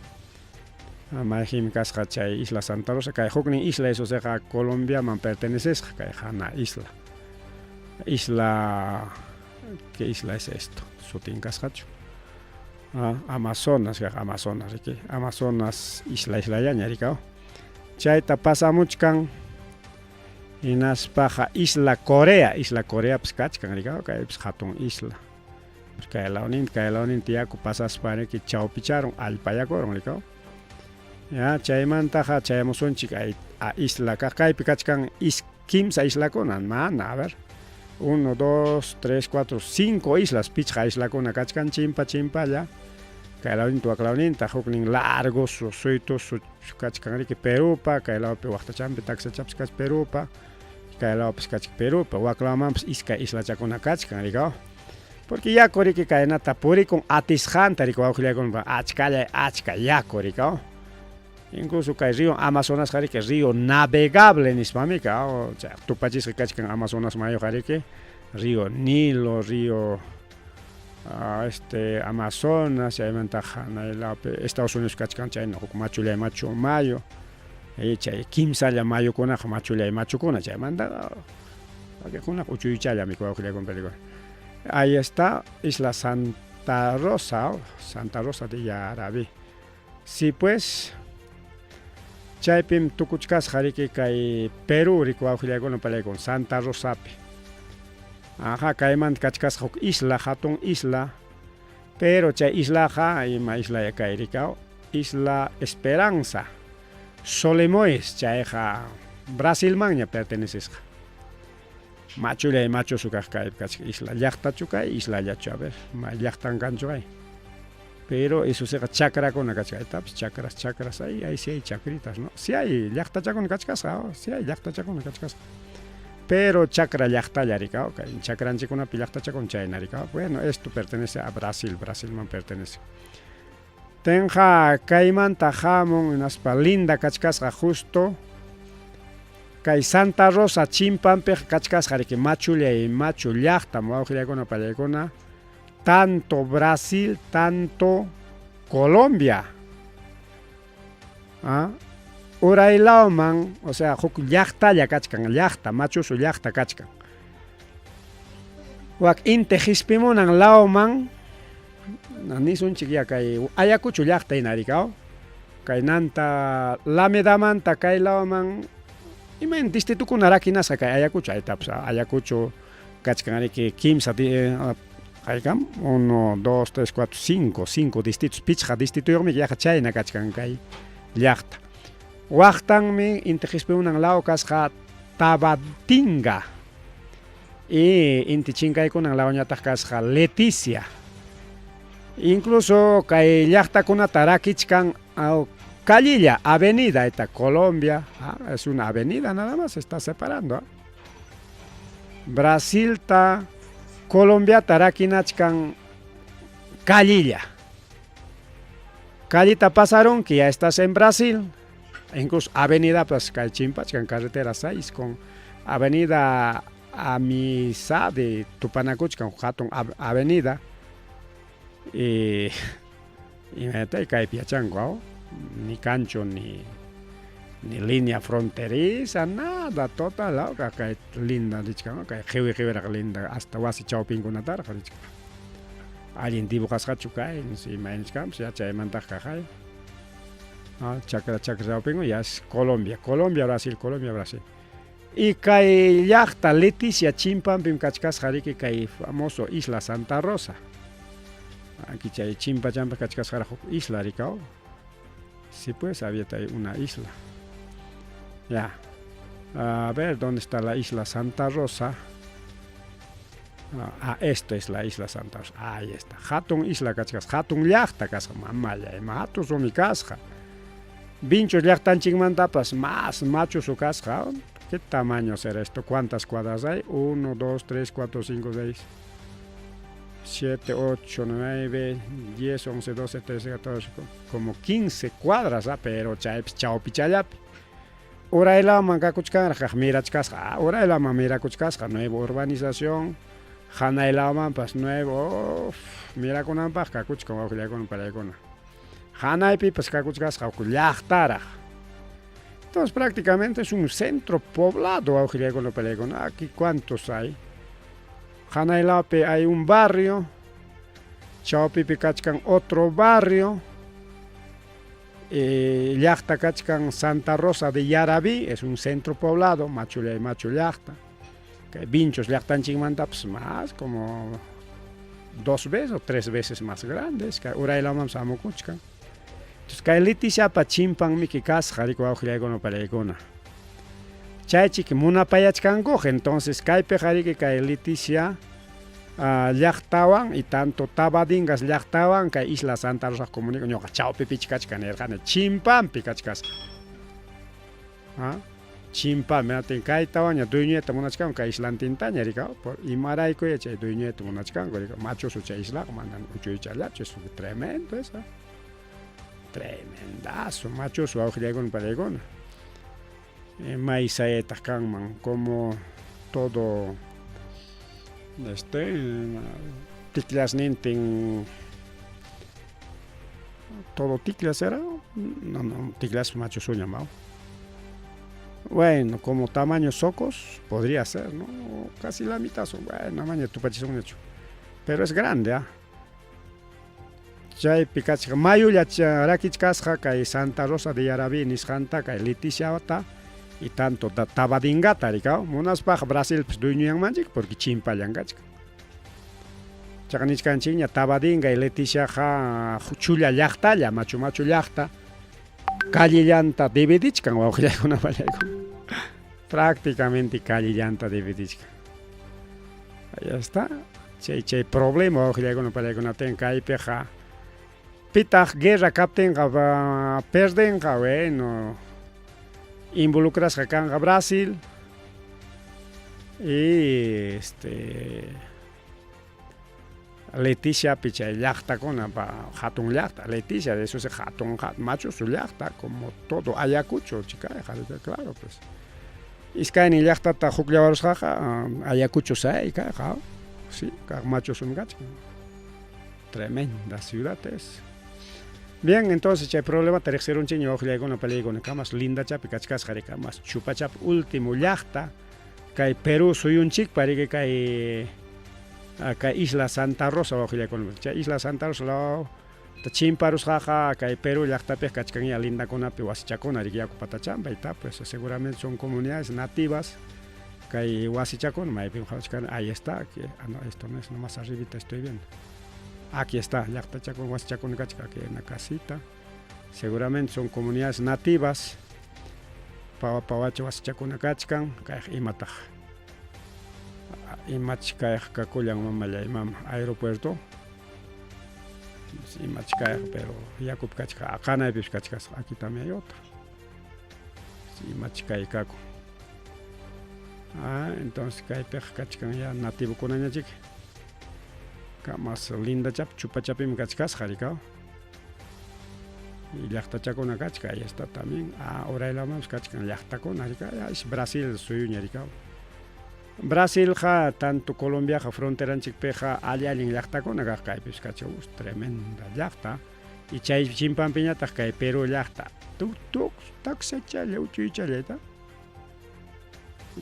mayqinmi kasqa chay isla Santa Rosa, kay huknin isla eso siqa Colombiaman pertenecesqa, kay hana isla. Isla, ¿qué isla es esto? Sutin kasqachu. Amazonas, kaq Amazonas riki, Amazonas isla islallaña rikaw. Chayta pasamuchkan hinaspaqa isla Corea, isla Coreapas kachkan rikaw, kaypis hatun isla. Kay lawninta, kay lawninta yaku pasaspa riki chawpicharun, allpayakurun rikaw. Ya, chaymantaqa chayamusunchik ay a isla kaq kaypi kachkan is kimsa islakuna mana a ver uno dos tres cuatro cinco islas pichqa islakuna kachkan chimpa chimpalla kay lawninta wak lawninta huknin largo suytu kachkan riki Perupa kay lawpi waqtachanpi taksachapas kachkan Perupa kay lawpis kachkan Perupa wak lawmanpas iskay islachakuna kachkan rikaw porque yaku riki kaynata purikun atisqanta riki wawqillaykuna achkallay achka yaku rikaw incluso kay río Amazonasqa riki río navegable nispami kaw chay tupachisqa kachkan Amazonas mayuqa riki río Nilo río este Amazonas chaymanta hanay lawpi Estados Unidos kachkan chayna huk machullay machu mayu chay kimsalla mayukunaqa machullay machukuna chaymanta wakinkunaqa uchuychalla wawqillaykuna paykuna ahí está Isla Santa Rosa Santa Rosa de Yaraví sí pues chaypim tukuchkasqa riki kay Perú riki wawqillaykuna palaykuna Santa Rosapi aja kaymanta kachkasqa huk isla hatun isla pero chay islaqa ima isla kay rikaw Isla Esperanza Solimões chayqa Brasilmanña pertenecesqa machullay machusu kaq kaypi kachka isla llaqtachu kay islallachu a ver ma llaqtan kanchu kay pero eso siqa chakrakuna kachka aytapas chakras chakras ahí ahí sí hay chakritas no si hay llaqtachakuna kachkasqa si hay llaqtachakuna kachkasqa pero chakra llaqtalla rikaw kay chakranchikkunapi llaqtachakuna chayna rikaw bueno esto pertenece a Brasil Brasilman pertenece tenqa kaymanta hamun hinaspa linda kachkasqa justo kay Santa Rosa chimpanpiqa kachkasqa riki machullay machu llaqtam wawqillaykuna pallaykuna tanto Brasil tanto Colombia ¿ah? Uraylawman o sea huk llaqtalla kachkan llaqta machusu llaqta kachkan wak inti qispimunan lawman nisunchik ya kay Ayacucho llaqta hina rikaw kaynanta Lamedamanta kay lawman imayna distritukuna rakinasqa kay Ayacucho aytapas Ayacucho kachkan riki kimsa haykam uno dos tres cuatro cinco cinco distritos pichqa distritoyuqmi yaqa chayna kachkan kay llaqta waqtanmi inti qispimunan law kasqa Tabatinga y inti chinkaykunan lawñataq kasqa Leticia incluso kay llaqtakunata rakichkan callilla avenida esta Colombia es una avenida nada más está separando Brasilta Colombiata rakinachkan callilla callita pasarunki ya estás en Brasil incluso avenida pues kay chimpachkan carretera 6 con avenida Amizade tupanakuchkan hatun avenida y imaynatay kaypi yachanku ni cancho ni ni línea fronteriza nada total kay linda richkan kay qiwi qiwiraq linda hasta wasi chawpinkunataraq richkan allin dibujasqachu kay imaynachkanpas ya chaymantaqa kaqay chakra chakra chawpinku ya es Colombia Colombia Brasil Colombia Brasil y kay llaqta Leticia chimpanpim kachkasqa riki kay famoso Isla Santa Rosa aquí chay chimpachampi kachkasqaraq huk isla rikaw sí pues había ahí una isla ya a ver dónde está la isla Santa Rosa ah esto es la isla Santa Rosa ahí está hatun isla kachkasqa hatun llaqta kasqa mamalla ima hatun rumi kasqa Vinchos llaqtanchikmantapas más machusu kasqa ¿qué tamaño será esto? ¿cuántas cuadras hay? 1, 2, 3, 4, 5, 6 7, 8, 9, 10, 11, 12, 13, 14, como 15 cuadras, ¿ah? Pero chaypis chawpichallapi uraylawman kakuchkanraq mirachkasqa uraylawman mirakuchkasqa nueva urbanización hanaylawmanpas nuevo mirakunanpaq kakuchkan wawqillaykuna palaykuna hanaypipas kakuchkasqa huk llaqtaraq entonces prácticamente es un centro poblado wawqillaykuna palaykuna aquí cuántos hay hanaylawpi hay un barrio chawpipi kachkan otro barrio llaqta kachkan Santa Rosa de Yaraví es un centro poblado machullay machu llaqta kay Vinchos llaqtanchikmantapas más como dos veces o tres veces más grandes kay uraylawmanpas hamukuchkan Entonces kay Leticiapa chimpanmiki kasqa riki wawqillaykuna palaykuna. Chaychik munapayachkankuq entonces kaypiqa riki kay Leticia llaqtawan y tanto Tabadingas llaqtawan kay Isla Santa Rosa comunica ñuqa chawpipichi kachkan nirqani chimpanpi kachkasqa. Ah, chimpami atin kaytawanña dueñoyta munachkanku kay islantintaña rika por imarayku chay dueñoyta munachkanku rika machusu chay islaqa mana uchuychallachu es tremendo esa tremendazo machusu wawqillaykuna palaykuna may sayaytaq kanman como todo este tiklasnintin todo tiklas será no no tiklas machusuña mau bueno como tamaño socos podría ser no casi la mitad son bueno maña tupachisunñachu pero es grande ah chaypi kachka mayulla rakichkasqa kay Santa Rosa de Yaraví nisqanta kay Leticiata y tanto Tabadingata rikaw munaspaq Brasilpis dueñoyanmanchik porque chimpallan kachkan chaqa nichkanchikña Tabadinga y Leticiaqa chulla llaqtalla machu machu llaqta callellanta dividichkan wawqillaykuna pallaykuna prácticamente callellanta dividichkan ahí está chay chay problema wawqillaykuna pallaykunatin kaypiqa pitaq guerra kaptinqa perdenqa bueno involucrasqa kanqa Brasil y este Leticiapi chay llaqtakuna hatun llaqta Leticia eso es hatun machusu llaqta como todo Ayacucho chikayqa claro pues iskaynin llaqtata hukllawarusqaqa Ayacucho say kayqa sí kaq machusum kachkan tremenda ciudad es bien entonces chay problemata riqsirunchikña wawqillaykuna palaykuna kamas lindachapi kachkasqa rika mas chupachapi último llaqta kay Perú suyunchikpa riki kay kay Isla Santa Rosa wawqillaykuna chay Isla Santa Rosa law chimparusqaqa kay Perú llaqtapiq kachkanña lindakunapi wasichakuna riki yaku patachampa y pues seguramente son comunidades nativas kay wasichakuna maypim qhawachkan ahí está aquí ah no esto no es nomás arribita estoy viendo aquí está llaqtachakuna wasichakuna kachka aquí en la casita seguramente son comunidades nativas pawa pawacha wasichakuna kachkan kayqa imataq imach kayqa kakullan mamallay mama aeropuerto imach kayqa pero yakupi kachka aqanaypis kachkasqa aquí también hay otro imach kay kakun ah entonces kaypiqa kachkan ya nativokunañachik kamas lindachap chupachapimi kachkasqa rikaw llaqtachakuna kachka ahí está también ah uraylamanpas kachkan llaqtakuna rika es Brasil suyuña rikaw Brasilqa tanto Colombiaqa fronteranchikpiqa alli allin llaqtakuna kaq kaypis kachkan tremenda llaqta y chay chimpanpiñataq kay Perú llaqta tuk taksachalla uchuychalla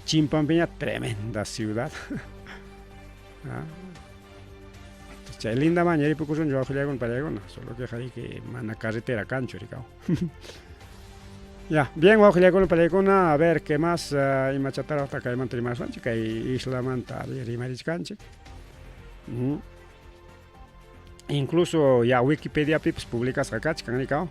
chimpanpiña tremenda ciudad ah. Chay linda maña ripukusunchu wawqillaykuna pallaykuna solo que riki mana carretera kanchu rikaw ya bien wawqillaykuna pallaykuna a ver qué más uh, imachataraqta kaymanta rimasunchik kay islamanta rimarichkanchik incluso ya Wikipediapipis publicasqa kachkan rikaw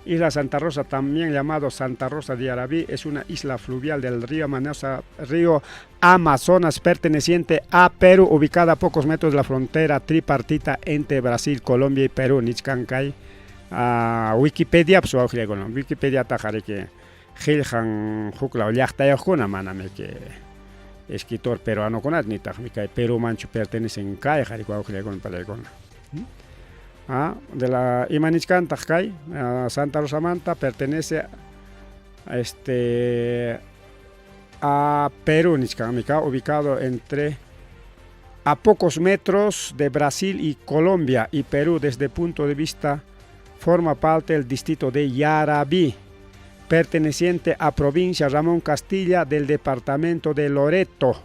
Isla Santa Rosa, también llamado Santa Rosa de Yaraví, es una isla fluvial del río, Manosa, río Amazonas perteneciente a Perú, ubicada a pocos metros de la frontera tripartita entre Brasil, Colombia y Perú. Nichkan kay Wikipedia, pues, Wikipedia tajariki qillqan huklaw llaqtayuqkuna manami que escritor peruanokunata nitaqmi kay Perumanchu pertenecen kay qhari wawqillaykuna palaykuna. Ah, de la imanichkantaq kay Santa Rosamanta pertenece a este a Perú nichkanmi ka ubicado entre a pocos metros de Brasil y Colombia y Perú desde punto de vista forma parte del distrito de Yarabí, perteneciente a provincia Ramón Castilla del departamento de Loreto.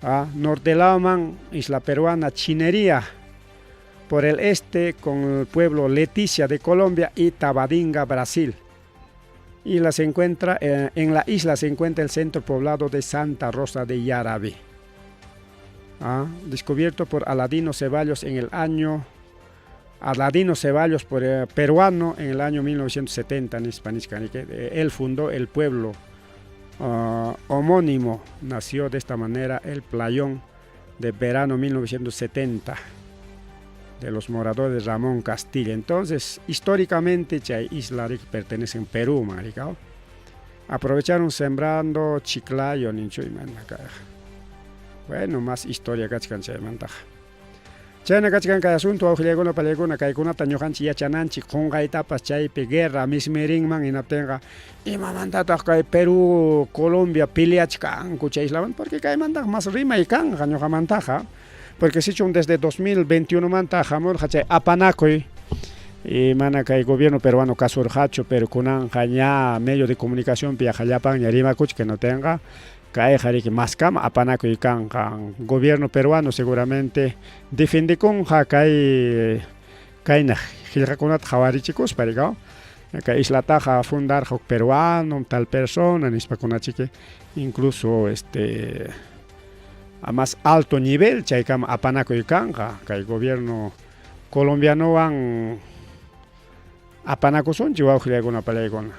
Ah, norte Lauman, isla peruana Chinería, por el este con el pueblo Leticia de Colombia y Tabadinga, Brasil. Isla se encuentra, en la isla se encuentra el centro poblado de Santa Rosa de Yarabí. Ah, descubierto por Aladino Ceballos en el año Aladino Ceballos, por, peruano, en el año 1970, nispa nichkan, él fundó el pueblo homónimo, nació de esta manera el playón de verano 1970 de los moradores Ramón Castilla. Entonces, históricamente, chay isla pertenece en Perú, maricao. Aprovecharon sembrando Chiclayo, ninchu Bueno, más historia kachkan chaymantaqa. Chayna kachkan kay asunto wawqillaykuna pallaykuna kaykunata ñuqanchik yachananchik qunqaytapas chaypi guerra mismirinman hinaptinqa imamantataq kay Perú, Colombia peleachkanku chay islamanta porque kaymantaqa mas rimay kanqa ñuqamantaqa porque sichum desde 2021 manta hamurqa chay apanakuy y mana kay gobierno peruano kasurqachu pero kunanqa ña medio de comunicación yaqa llapanña rimakuchka hinaptinqa kayqa riki maskama apanakuy kanqa gobierno peruano seguramente defendekunqa kay kayna qillqakunata qhawarichikuspa rikaw kay islataqa fundarqa huk peruano tal persona nispakunachiki incluso este a más alto nivel chaykama apanakuy kanqa kay gobierno colombianowan apanakusunchik wawqillaykuna pallaykuna.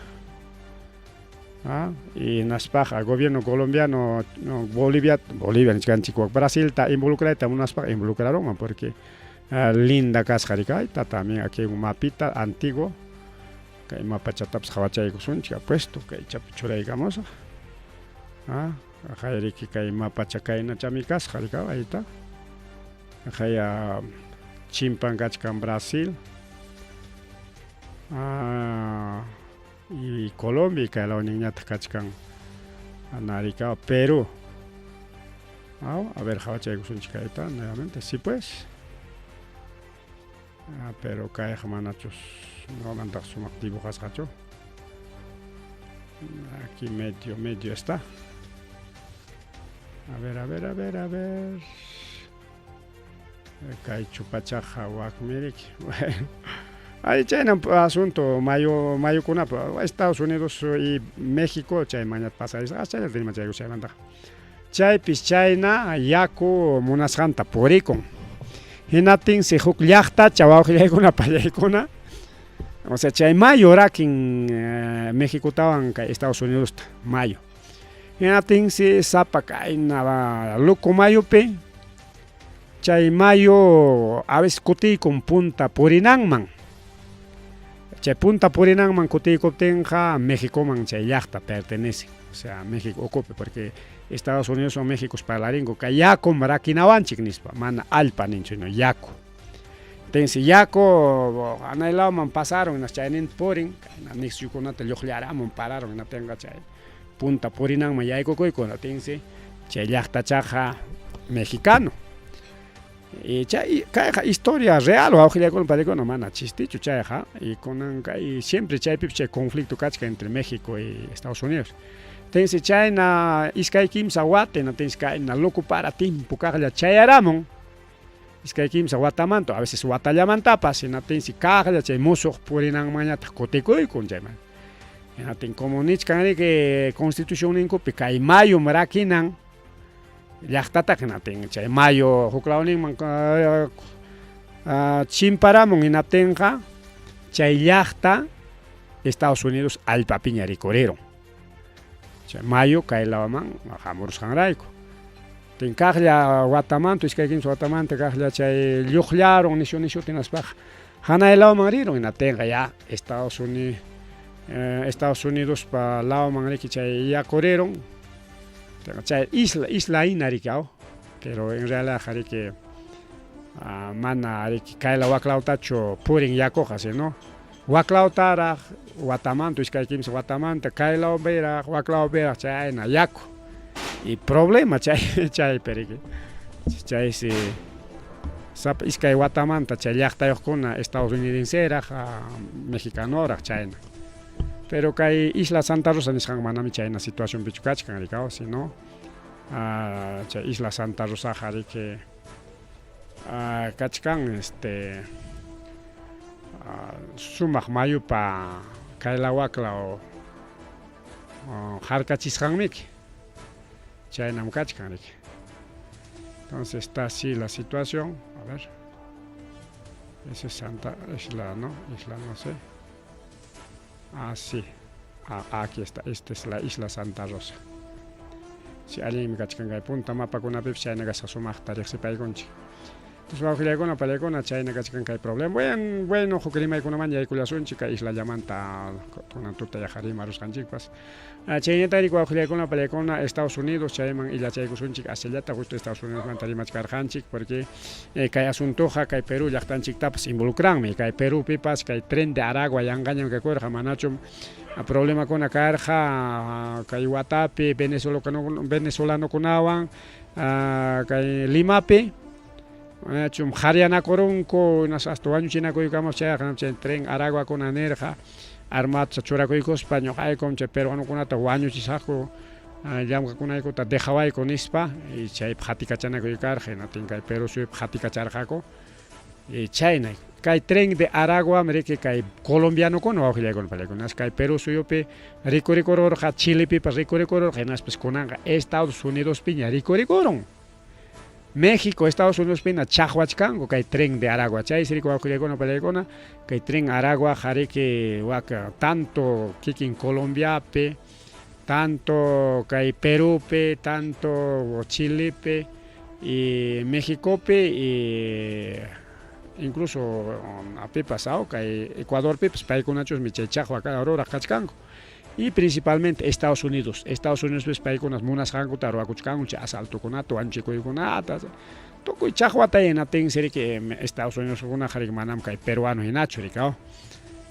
Y hinaspaqa gobierno colombiano no, Bolivia Bolivia nichkanchik Brasilta involucrayta munaspaqa involucrarunman porque linda kasqa rikayta también aquí un mapita antiguo kay mapachatapas qhawachaykusunchik apuesto kay chapi churaykamusaq hayriki kay mapacha kaynachami kasqa rikaw ahí está haya chimpan kachkan Brasil y Colombia y kay lawninñataq kachkan Naricao, Perú. A ver, qhawachaykusunchik kayta nuevamente, sí pues. Pero kayqa manachus ñuqamantaq sumaq dibujasqachu. Aquí medio, medio está. A ver, a ver, a ver, a ver. Kay chupachaqa wakmiriki. Bueno. Ay, chaynam asunto mayu mayukunapa Estados Unidos y México chaymanña pasarisqa chayllata rimachayku chaymantaqa. Chaypis chayna yaku munasqanta purikun. Hinaptinsi huk llaqtacha wawqillaykuna pallaykuna o sea chay mayu rakin Mexicotawan kay Estados Unidosta mayu. Hinaptinsi sapa kayna luku mayupi chay mayu a veces kutiykun punta purinanman. Chay punta purinanman kutiykuptinqa Mexicoman chay llaqta pertenece, o sea México ukupi porque Estados Unidos o México parlarinku kay yakum rakinawanchik nispa, mana allpa ninchu sino yaku. Tinsi yaku hanay lawman pasaron hinas chayninta purin, nisyukunata lluqllaramun pararon hinaptinqa chay punta purinanman yaykukuyku hinaptinsi chay llaqtachaqa mexicano. Y chay kayqa historia real wawqillaykuna paykuna mana chistichu chayqa y kunan kay siempre chaypipas chay conflicto kachkan entre México y Estados Unidos. Tinsi chayna iskay kimsa wata hinaptinsi kayna loco para timpu kaqlla chayaramun iskay kimsa watamanta a veces watallamantapas hinaptinsi kaqlla chay musuq purinanmanñataq kutikuykun chayman. Hinaptin como nichkan riki constitucionninkupi kay mayum rakinan llaqtataqa hinaptin chay mayu huklawninman chimparamun hinaptinqa chay llaqta Estados Unidos allpapiña rikurirun. Chay mayu kay lawman hamurusqanrayku. Tin kaqlla watamanta iskay kimsa watamanta kaqlla chay lluqllarun nishu nishuta hinaspaqa hanay lawman rirun hinaptinqa ya Estados Unidos Estados Unidospa lawman riki chay yakurirun chay isla isla hina riki aw pero en realidad riki mana riki kayla waklawtachu purin yakuqa sino waklawtaraq watamanta iskay kimsa watamanta kaylawpiraq waklawpiraq chayna yaku y problema chay chaypi riki chaysi sapa iskay watamanta chay llaqtayuqkuna Estados Unidenseraq mexicanoraq chayna. Pero kay Isla Santa Rosa nisqanqa manami chayna situacionpichu kachkan rikaw sino chay Isla Santa Rosaqa riki kachkan este sumaq mayupa kaylaw waklaw harkachisqanmiki chaynam kachkan riki. Entonces está así la situación, a ver. Esa es Santa Isla, ¿no? Isla, no sé. Ah, sí. Ah, aquí está. Esta es la isla Santa Rosa. Si allinmi kachkan kay punta mapakunapipas chayna kasqa sumaqta riqsipaykunchik. Entonces wawqillaykuna palaykuna chayna kachkan kay problema. Bueno, bueno huk rimaykunaman yaykullasunchik kay islallamanta kunan tuta yaqa rimarusqanchikpas. Ah, chaynatari wawqillaykuna palaykuna Estados Unidos chayman illachaykusunchik asillata justo Estados Unidosmanta rimachkarqanchik porque kay asuntoqa kay Perú llaqtanchiktapas involucranmi. Kay Perúpipas kay tren de Aragua yanqañam kakurqa manachum problemakuna karqa kay watapi venezolanokunawan kay Limapi manachum qhariyanakurunku hinaspa hasta wañuchinakuykamas chayqa chay tren Araguakuna nirqa armata churakuykuspa ñuqaykum chay peruanokunata wañuchisaqku llamkakunaykuta dejawayku nispa y chaypi qatikachanakuy karqa hinaptin kay Perú suyupi qatikacharqaku y chayna kay tren de Araguam riki kay colombianokuna wawqillaykuna palaykuna kay Perú suyupi rikurikururqa Chilepipas rikurikururqa hinaspas kunanqa Estados Unidospiña rikurikurun México, Estados Unidos pina chaqwachkanku kay tren de Aragua. Chaysi riki wawqillaykuna palaykuna kay tren Aragua qariki wak tanto kikin Colombiapi, tanto kay Perúpi, tanto Chilepi y Mexicopi y incluso apipas kay Ecuadorpipas paykunachusmi chay chaqwa ruraq kachkanku. Y principalmente Estados Unidos. Estados Unidos paykunas munasqankuta ruwakuchkanku chay asaltokunata, wañuchikuykunata. Tukuy chaqwata hinaptinsi riki Estados Unidos kunaqa riki manam kay peruano hinachu riki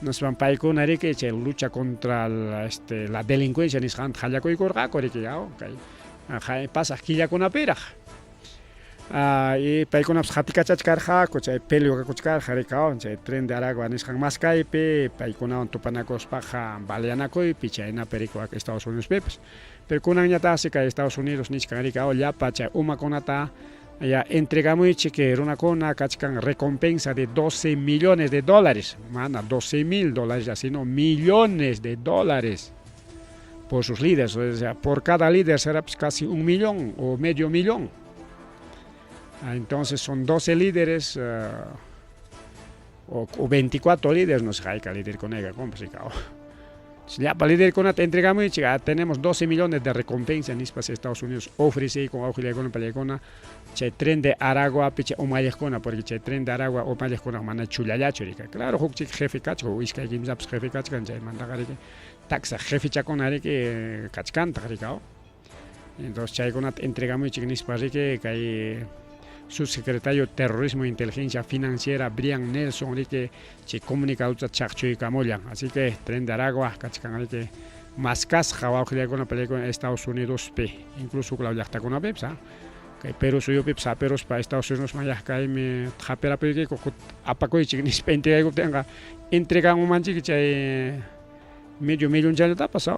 Hinaspan paykuna riki chay lucha contra la, este, la delincuencia nisqanta qallakuykurqaku riki kay pasaq killakunapiraq. Y paykunapas qatikachachkarqaku chay pelio kakuchkarqa riki chay tren de Aragua nisqan maskaypi paykunawan tupanakuspaqa baleanakuypi chaynapi riki Estados Unidospipas. Pero kunanñataqsi kay Estados Unidos nichkan riki llapa chay umakunata ya entregamuychik runakuna kachkan recompensa de 12 millones de dólares, mana 12 mil dólares, sino millones de dólares por sus líderes, o sea, por cada líder será pues casi 1 millón o medio millón. Entonces son 12 líderes o 24 líderes, no sé, hayka líderkunaqa, complicado. Llapa líderkunata entregamuychik, tenemos 12 millones de recompensa nispas Estados Unidos ofrece con wawqillaykuna palaykuna chay tren de Aragua chay umalliqkuna porque chay tren de Aragua umalliqkuna mana chullallachu rika. Claro, huk chik jefe kachkan, iskay kimsapas jefe kachkan chaymantaqa riki taksa jefechakuna riki kachkantaq rika. Entonces chaykunata entregamuychik nispa riki kay subsecretario de Terrorismo e Inteligencia Financiera Brian Nelson riki chay comunicadota chaqchuykamullan. Así que tren de Aragua kachkan riki maskasqa wawqillaykuna palaykuna Estados Unidospi, incluso huk law llaqtakunapipas kay Perú suyupipas haperuspa Estados Unidosman yaq kaymi hapirapuykiku apakuychik nispa entregaykuptinqa entregamunmanchik chay medio millonchallatapas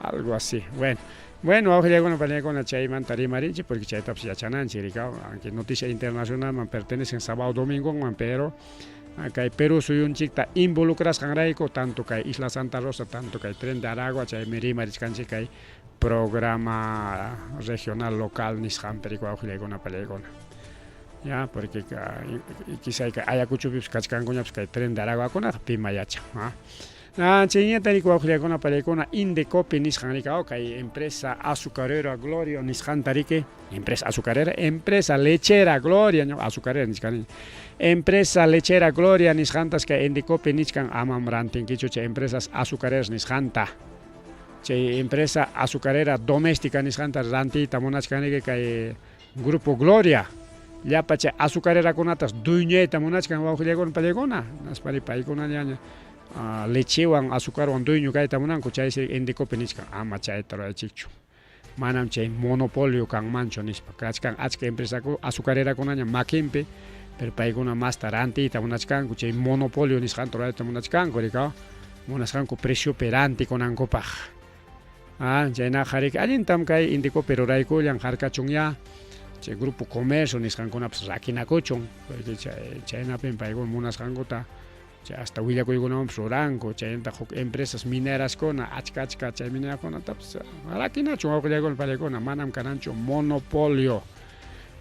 algo así. Bueno, bueno, wawqillaykuna palaykuna chaymanta rimarinchik porque chaytapas yachananchik riki, aunque noticia internacionalman pertenecen sábado domingoman, pero kay Perú suyunchikta involucrasqanrayku tanto kay Isla Santa Rosa, tanto kay Tren de Aragua, chaymi rimarichkanchik kay programa regional local nisqanpi riki wawqillaykuna palaykuna. Ya, porque quizá kay Ayacuchopipas kachkankuñapas kay Tren de Araguakunaqa pima yachan. Chayñata riki wawqillaykuna palaykuna Indecopi nisqan riki kay empresa azucarera Gloria nisqanta riki, empresa azucarera, empresa lechera Gloria, azucarera nichkani. Empresa lechera Gloria nisqantas kay Indecopi nichkan amam rantinkichu chay empresas azucareras nisqanta. Chay empresa azucarera doméstica nisqanta rantiyta munachkaniki kay Grupo Gloria. Llapa chay azucarerakunatas dueñayta munachkan wawqillaykuna palaykuna. Naspari paykuna ñaña lechewan azucarwan dueño kayta munanku chaysi Indecopi nichkan ama chayta ruraychikchu. Manam chay monopolio kanmanchu nispa. Kachkan achka empresa azucarerakunaña makinpi, pero paykuna masta rantiyta munachkanku chay monopolio nisqanta rurayta munachkanku rika. Munasqanku preciopi rantikunankupaq. Chaynaqa riki allintam kay Indecopi ruraykullan harkachunya chay grupo comercio nisqankunapas rakinakuchun porque chaynapim paykuna munasqankuta chay hasta willakuykunawanpas ruranku chaynataq huk empresas mineraskuna achka achka chay minerakunatapas rakinachun wawqillaykuna palaykuna manam kananchu monopolio.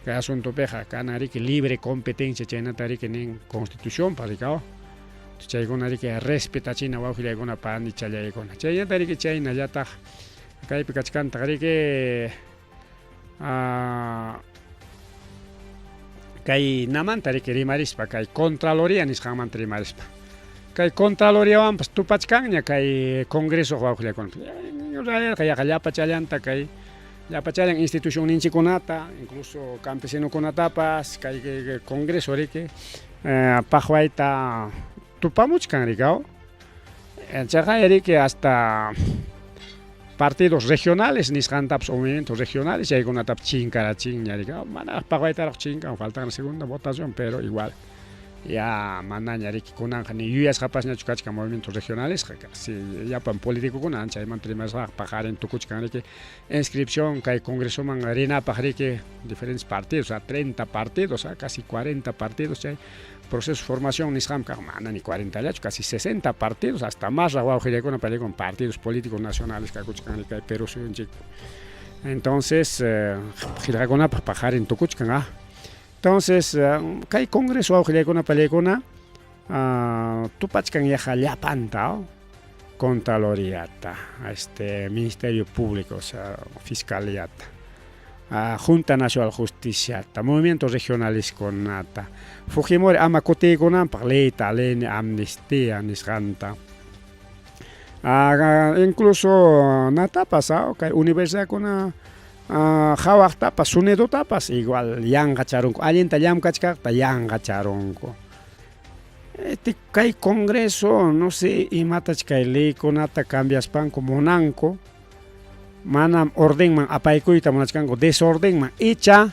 Kay asuntopiqa kanan riki libre competencia chaynata riki nin constitucionpa rikaw. Chaykuna riki respetachina wawqillaykuna panichallaykuna. Chaynata riki chaynallataq kaypi kachkantaq riki kay namanta riki rimarispa kay Contraloría nisqanmanta rimarispa. Kay Contraloriawanpas tupachkanña kay Congreso wawqillaykuna. Yaqa llapachallanta kay llapachallan institucionninchikkunata, incluso campesinokunatapas kay Congreso riki paqwayta tupamuchkan rikaw. Chayqa riki hasta partidos regionales nisqantapas o movimientos regionales chaykunatapas chinkarachinña rikaw. Manaraq paqwaytaraq chinkan, faltan segunda votación, pero igual ya manaña riki kunanqa ni yuyasqapasñachu kachkan movimientos regionalesqa, casi llapan políticokuna chaymanta rimasqaqa paqarin tukuchkan riki inscripción kay congresoman rinapaq riki diferentes partidos, a 30 partidos, a casi 40 partidos chay proceso de formación nisqanmi kaq, mana ni 40 llachu, casi 60 partidos, hasta más wawqillaykuna paykuna partidos políticos nacionales kakuchkan kay Perú suyunchik. Entonces, qillqakunapaq paqarin tukuchkan, ah. Entonces, kay congreso wawqillaykuna pallaykuna tupachkan yaqa llapanta, Contraloriata, Ministerio Público, o sea, Fiscaliata, Junta Nacional Justiciata, Movimiento Regionaliskunata, Fujimori ama kutiykunanpaq leyta, ley de amnistía nisqanta. Incluso natapas, kay universidadkuna qhawaqtapas, SUNEDUtapas igual yanqacharunku, allinta llamkachkaqta yanqacharunku. Kay congreso, no sé imatach kay leykunata cambiaspanku munanku, manam ordenman apaykuyta munachkanku, desordenman, icha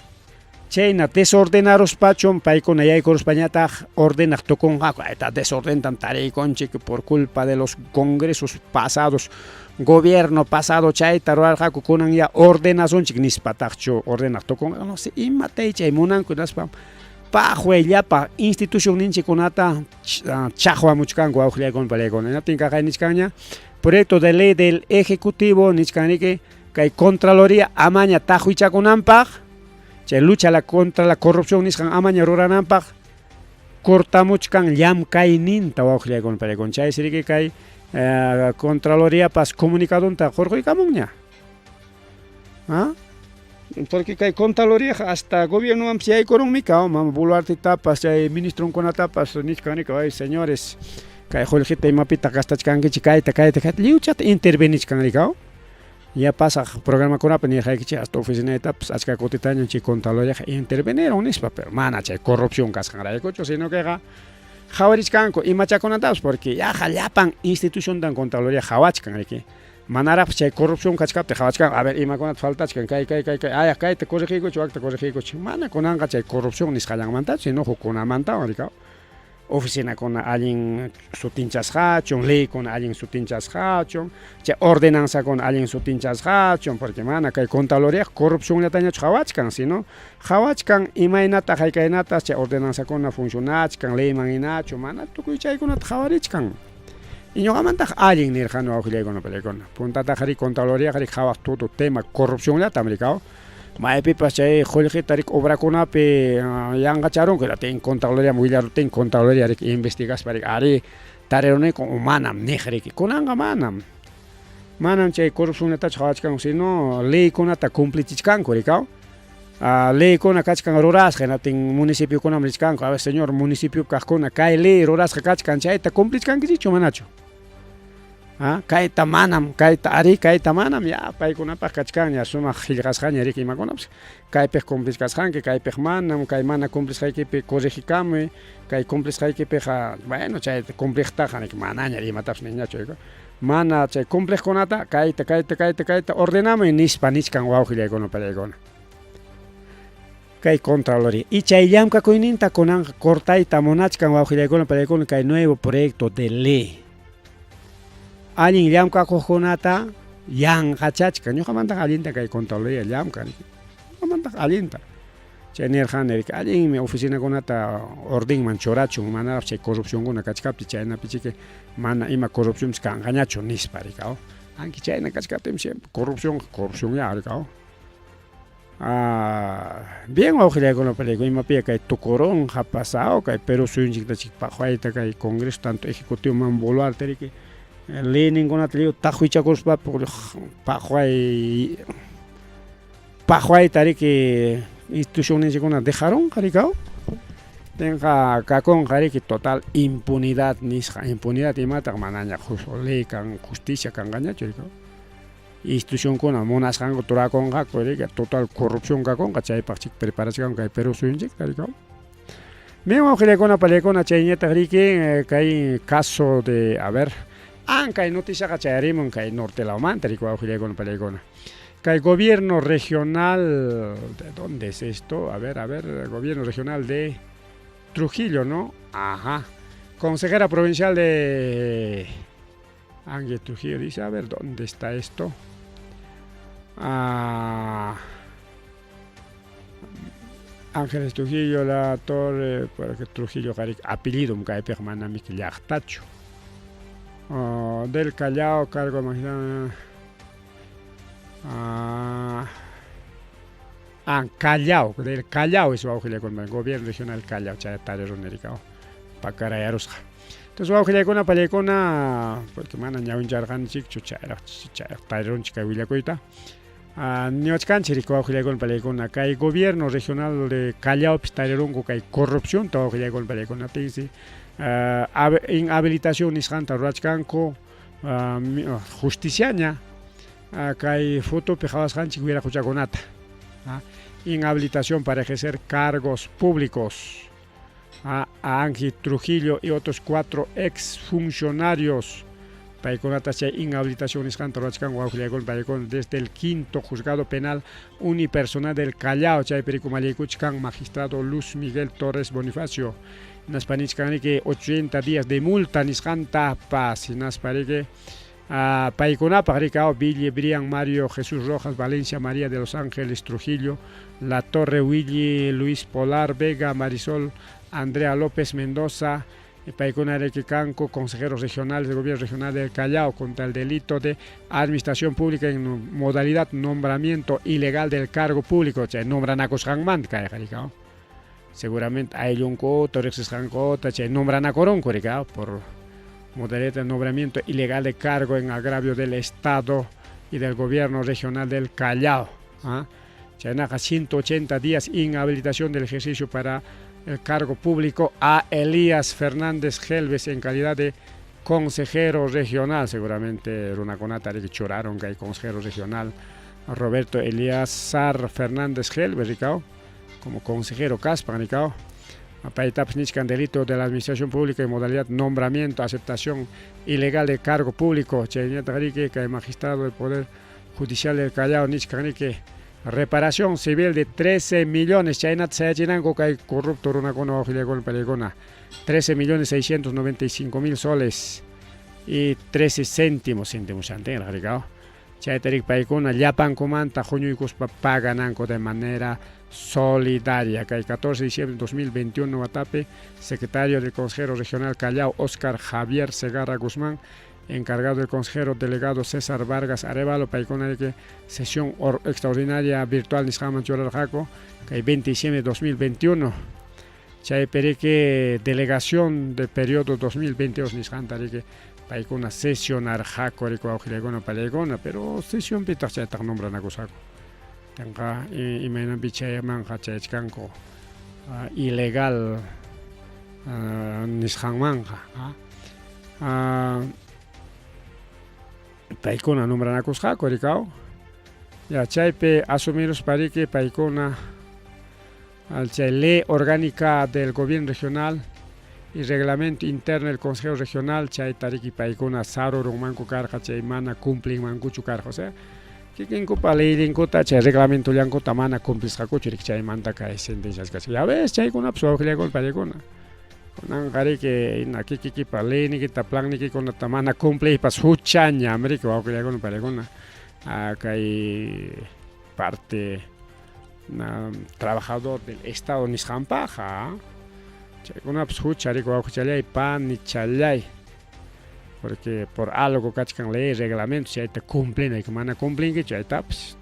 chayna desordenaruspachum paykuna yaykuruspañataq ordenaq tukunqaku, ayta desordentam tariykunchik por culpa de los congresos pasados, gobierno pasado chayta rurarqaku, kunan ya ordenasunchik nispataqchu ordenaq tukunqa, no sé imata chay munanku, hinaspa paqway llapa institucionninchikkunata chaqwamuchkanku wawqillaykuna palaykuna. Hinaptin kaqay nichkanña proyecto de ley del ejecutivo nichkan riki kay Contraloría amaña taqwichakunanpaq, chay lucha la contra la corrupción nisqan amaña rurananpaq cortamuchkan llamkayninta wawqillaykuna palaykuna. Chaysi riki kay Contraloriapas comunicadonta hurquykamunña. ¿Ah? Porque kay Contraloría hasta gobiernomanpas yaykurunmi kaw, mama Boluartetapas chay ministronkunatapas nichkan riki, ay señores, kay qullqita imapitaq gastachkankichik, kayta kayta kayta lliwchata intervenichkan rikaw. Ya pasaq programakunapi nirqaykichik hasta oficinaytapas achka kutitaña chay Contraloriaqa interveniron nispa, pero mana chay corrupción kasqanraykuchu, sino queqa qhawarichkanku imachakunatapas, porque yaqa llapan instituciontan Contraloría qhawachkan riki. Manaraqpas chay corrupción kachkaptin qhawachkan, a ver imakunata faltachkan, kay kay kay kay, ayaq kayta corregiykuchik, wakta corregiykuchik. Mana kunanqa chay corrupción nisqallanmantachu, sino hukkunamantawan rikaw. Oficinakuna allin sutinchasqachun, leykuna allin sutinchasqachun, chay ordenanzakuna allin sutinchasqachun, porque mana kay Contraloría corrupcionllatañachu qhawachkan, sino qhawachkan imaynata haykaynatas chay ordenanzakuna funcionachkan, leyman hinachu, mana tukuy chaykunata qhawarichkan. Y ñuqamantaq allin nirqani wawqillaykuna palaykuna. Puntataq ri Contraloría ri qhawaq todo tema corrupcionllatam rikaw. Maypipas chay qullqita rik obrakunapi yanqacharunku, hinaptin Contraloría willaruptin Contraloría rik investigaspa rik ari tariruniku o manam niq riki. Kunanqa manam. Manam chay corrupcionllatachu qhawachkanku, sino leykunata cumplichichkanku rikaw. Leykuna kachkan rurasqa, hinaptin municipiokunaman richkanku, a ver señor municipiopi kaqkuna kay ley rurasqa kachkan chayta cumplichkankichikchu manachu? Kayta manam, kayta ari, kayta manam, ya paykunapaq kachkanña sumaq qillqasqaña riki imakunapas, kaypiq cumplichkasqanki, kaypiq manam, kay mana cumplisqaykipi corregikamuy, kay cumplisqaykipiqa, bueno, chay cumpliqtaqa manaña imatapas niñachu, mana chay cumpliqkunata kayta, kayta, kayta, kayta ordenamuy nispa nichkan wawqillaykuna palaykuna. Kay Contraloría. Y chay llamkakuyninta kunanqa cortayta munachkan wawqillaykuna palaykuna kay nuevo proyecto de ley. Allin llamkakuqkunata yanqachachkan. Ñuqamantaqa allinta kay Contraloría llamkan. Ñuqamantaqa allinta. Chay nirqani riki allinmi oficinakunata ordenman churachun, manaraq chay corrupcionkuna kachkaptin, chaynapi chiki mana ima corrupcionpis kanqañachu nispa rikaw. Aunque chayna kachkaptinmi siempre corrupción, corrupción ya rikaw. Bien wawqillaykuna pariykuna imapiya kay tukurunqa pasao kay Perú suyunchikta chik paqwayta kay Congreso tanto Ejecutivo man Boluarte riki leyninkunata lliw taqwichakuspa paqway paqwayta riki institucionninchikkuna dejarunqa rikaw tenqa kakunqa riki total impunidad nisqa impunidad imataq manaña ley kan justicia kanqañachu rikaw institucionkuna munasqanku turakunqaku riki total corrupción kakunqa chaypaq chik preparachkanku kay Perú suyunchikta rikaw Bien wawqillaykuna pallaykuna chayñataq riki kay caso de a ver an kay noticiaqa chayarimun kay norte lawmanta riki wawqillaykuna pallaykuna kay gobierno regional de dónde es esto a ver a ver gobierno regional de Trujillo no ajá consejera provincial de Ángel Trujillo dice, a ver, ¿dónde está esto? Ah, Ángeles Trujillo, la torre, porque Trujillo apellido kaypiqa manami llaqtachu. Oh, del Callao, cargo magistrado. Ah, ah, Callao, del Callao es wawqillaykuna, gobierno regional Callao, chay tarirunirikao, pakarayarusqa. Entonces wawqillaykuna pallaykuna, porque mana ñawincharqanchikchu chayraq chayraq tarirunchik kay willakuyta. Niwachkanchik riki wawqillaykuna pallaykuna, kay gobierno regional de Callaopis tarirunku kay corrupcionta wawqillaykuna pallaykuna tinsi inhabilitación nisqanta rurachkanku justiciaña kay fotopi qhawasqanchik wiraquchakunata inhabilitación para ejercer cargos públicos a Angie Trujillo y otros 4 exfuncionarios paykunata chay inhabilitación nisqanta rurachkanku wawqillaykuna pallaykuna desde el quinto juzgado penal unipersonal del Callao chaypi rikumallaykuchkan magistrado Luz Miguel Torres Bonifacio hinaspa nichkan riki 80 días de multa nisqanta pas hinaspa riki paykunapaq rikao Ville Brian Mario Jesús Rojas Valencia María de los Ángeles Trujillo La Torre Willy Luis Polar Vega Marisol Andrea López Mendoza paykuna riki kanku consejeros regionales del gobierno regional del Callao contra el delito de administración pública en modalidad nombramiento ilegal del cargo público chay nombranakusqanmanta kayqa rikao seguramente ayllunkuta riqsisqankuta chay nombranakurunku rikao por modalidad de nombramiento ilegal de cargo en agravio del Estado y del gobierno regional del Callao. ¿Ah? Chaynaqa 180 días inhabilitación del ejercicio para el cargo público a Elías Fernández Gelves en calidad de consejero regional. Seguramente runakunata riki churaron kay consejero regional Roberto Elías Sar Fernández Gelves rikao como consejero kaspan rikao. Paytapas nichkan delito de la administración pública en modalidad nombramiento, aceptación ilegal de cargo público. Chayñataq riki kay magistrado del Poder Judicial del Callao nichkan riki reparación civil de 13 millones chaynata sayachinanku kay corrupto runakuna wawqillaykuna pallaykuna 13 millones 695 mil soles y 13 céntimos céntimos chantinraq rikao chayta riki paykuna llapankumanta huñuykuspa pagananku de manera solidaria. Kay 14 de diciembre de 2021 watapi secretario del Consejero Regional Callao Oscar Javier Segarra Guzmán encargado del consejero delegado César Vargas Arevalo paykuna riki sesión extraordinaria virtual nisqaman churarqaku kay 20 de diciembre de 2021 chaypi riki delegación de periodo 2022 nisqanta riki paykuna sesionarqaku riki wawqillaykuna pallaykuna pero sesionpitaq chaytaq nombranakusqaku tenqa imaynanpi chaymanqa chayachkanku ilegal nisqanmanqa paykuna nombranakusqaku rikaw ya chaypi asumiruspa riki paykuna chay ley orgánica del gobierno regional y reglamento interno del consejo regional chayta riki paykuna sarurunmanku karqa chay mana cumplinmankuchu karqa o sea kikinkupa leyninkuta chay reglamentollankota mana cumplisqakuchu riki chaymanta kay sentencias kasqa ya ves chaykunapas wawqillaykuna pallaykuna kunanqa riki ina kikikipa leynikita plannikikunata mana cumpliypas huchañam riki wawqillaykuna pallaykuna kay parte trabajador del Estado nisqanpaqqa chaykunapas hucha riki wawqichallay panichallay porque por algo kachkan ley reglamento chayta cumplinayki mana cumplinkichu chaytapas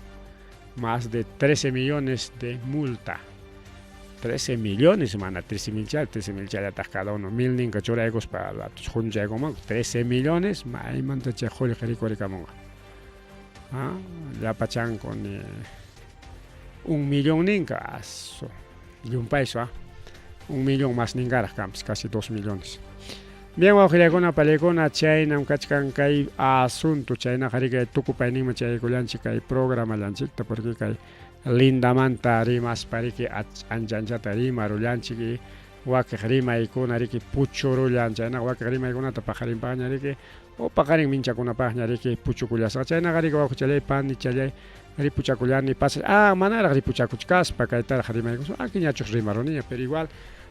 Más de 13 millones de multa. 13 millones, mana 13 mil chal, 13 mil challataq cada uno mil ninka churaykuspa hunchaykunmanku 13 millones, maymanta chay qullqi rikurikamunqa. Ah, llapachanku ni un millón ninka, asu, llumpaysu, ah. Un millón más ninkaraq kanpas, casi 2 millones. Bien, wawqillaykuna, pallaykuna, chaynam kachkan kay asunto, chaynaqa riki tukupayninman chayaykullanchik kay programallanchikta, porque kay lindamanta rimaspa riki ancha anchata rimarullanchik y wakiq rimaykuna riki puchurullan, chaynaqa wakiq rimaykunata paqarinpaqña riki o paqarin minchakunapaqña riki puchukullasqa, chaynaqa riki wawqichallay, panichallay, ripuchakullani pasay, ah, manaraq ripuchakuchkaspa kaytaraq rimaykusun, akiñachus rimaruniña, pero igual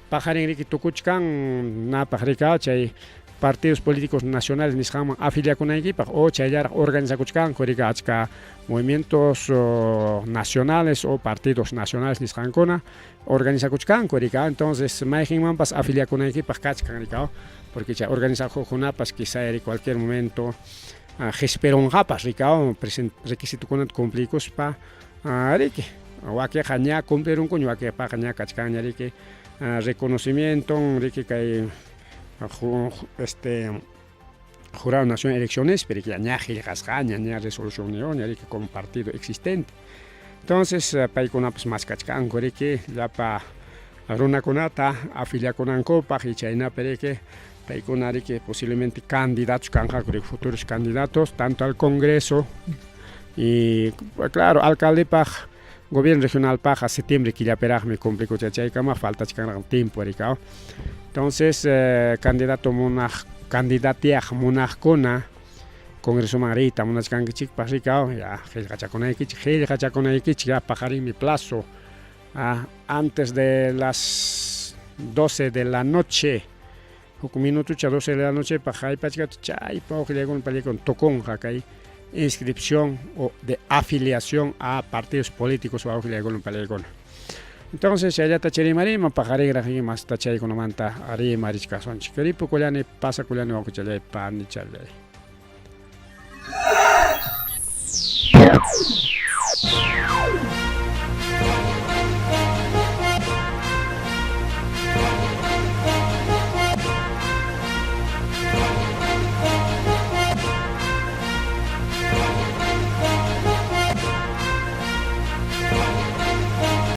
paqarin riki tukuchkan napaq rika chay partidos políticos nacionales nisqanman afiliakunaykipaq o chayllaraq organizakuchkanku rika achka movimientos nacionales o partidos nacionales nisqankuna organizakuchkanku rika, entonces mayqinmanpas afiliakunaykipaq kachkan rika, porque chay organizakuqkunapas quizá ri cualquier momento qhispirunqapas rika, requisitokunata cumpliykuspa riki wakiqa ña cumplirunkuña, wakiqpaqa ña kachkanña riki reconocimiento riki kay este Jurado Nacional de Elecciones, pero ya ña qillqasqaña, ña resolucionniyuqña riki como partido existente. Entonces paykunapas maskachkanku riki llapa runakunata afiliakunankupaq y chaynapi riki paykuna riki posiblemente candidatos kanqaku riki futuros candidatos tanto al Congreso y claro alcaldepaq gobierno regionalpaqqa septiembre killapiraqmi cumplikuchkan chaykama faltachkanraq tiempo rika. Entonces candidato munaq candidatiaq munaqkuna congresoman riyta munachkankichikpaq rika ya qillqachakunaykichik qillqachakunaykichik ya paqarinmi plazo antes de las 12 de la noche huk minutucha 12 de la noche paq haypachkata chaypa wawqillaykuna pallaykuna tukunqa kay inscripción o de afiliación a partidos políticos wawqillaykuna pallaykuna. Entonces chayllata chirimarima paqarinraq masta chaykunamanta rimarichkasunchik. Ripukullani pasakullani wawqichallay panichallay.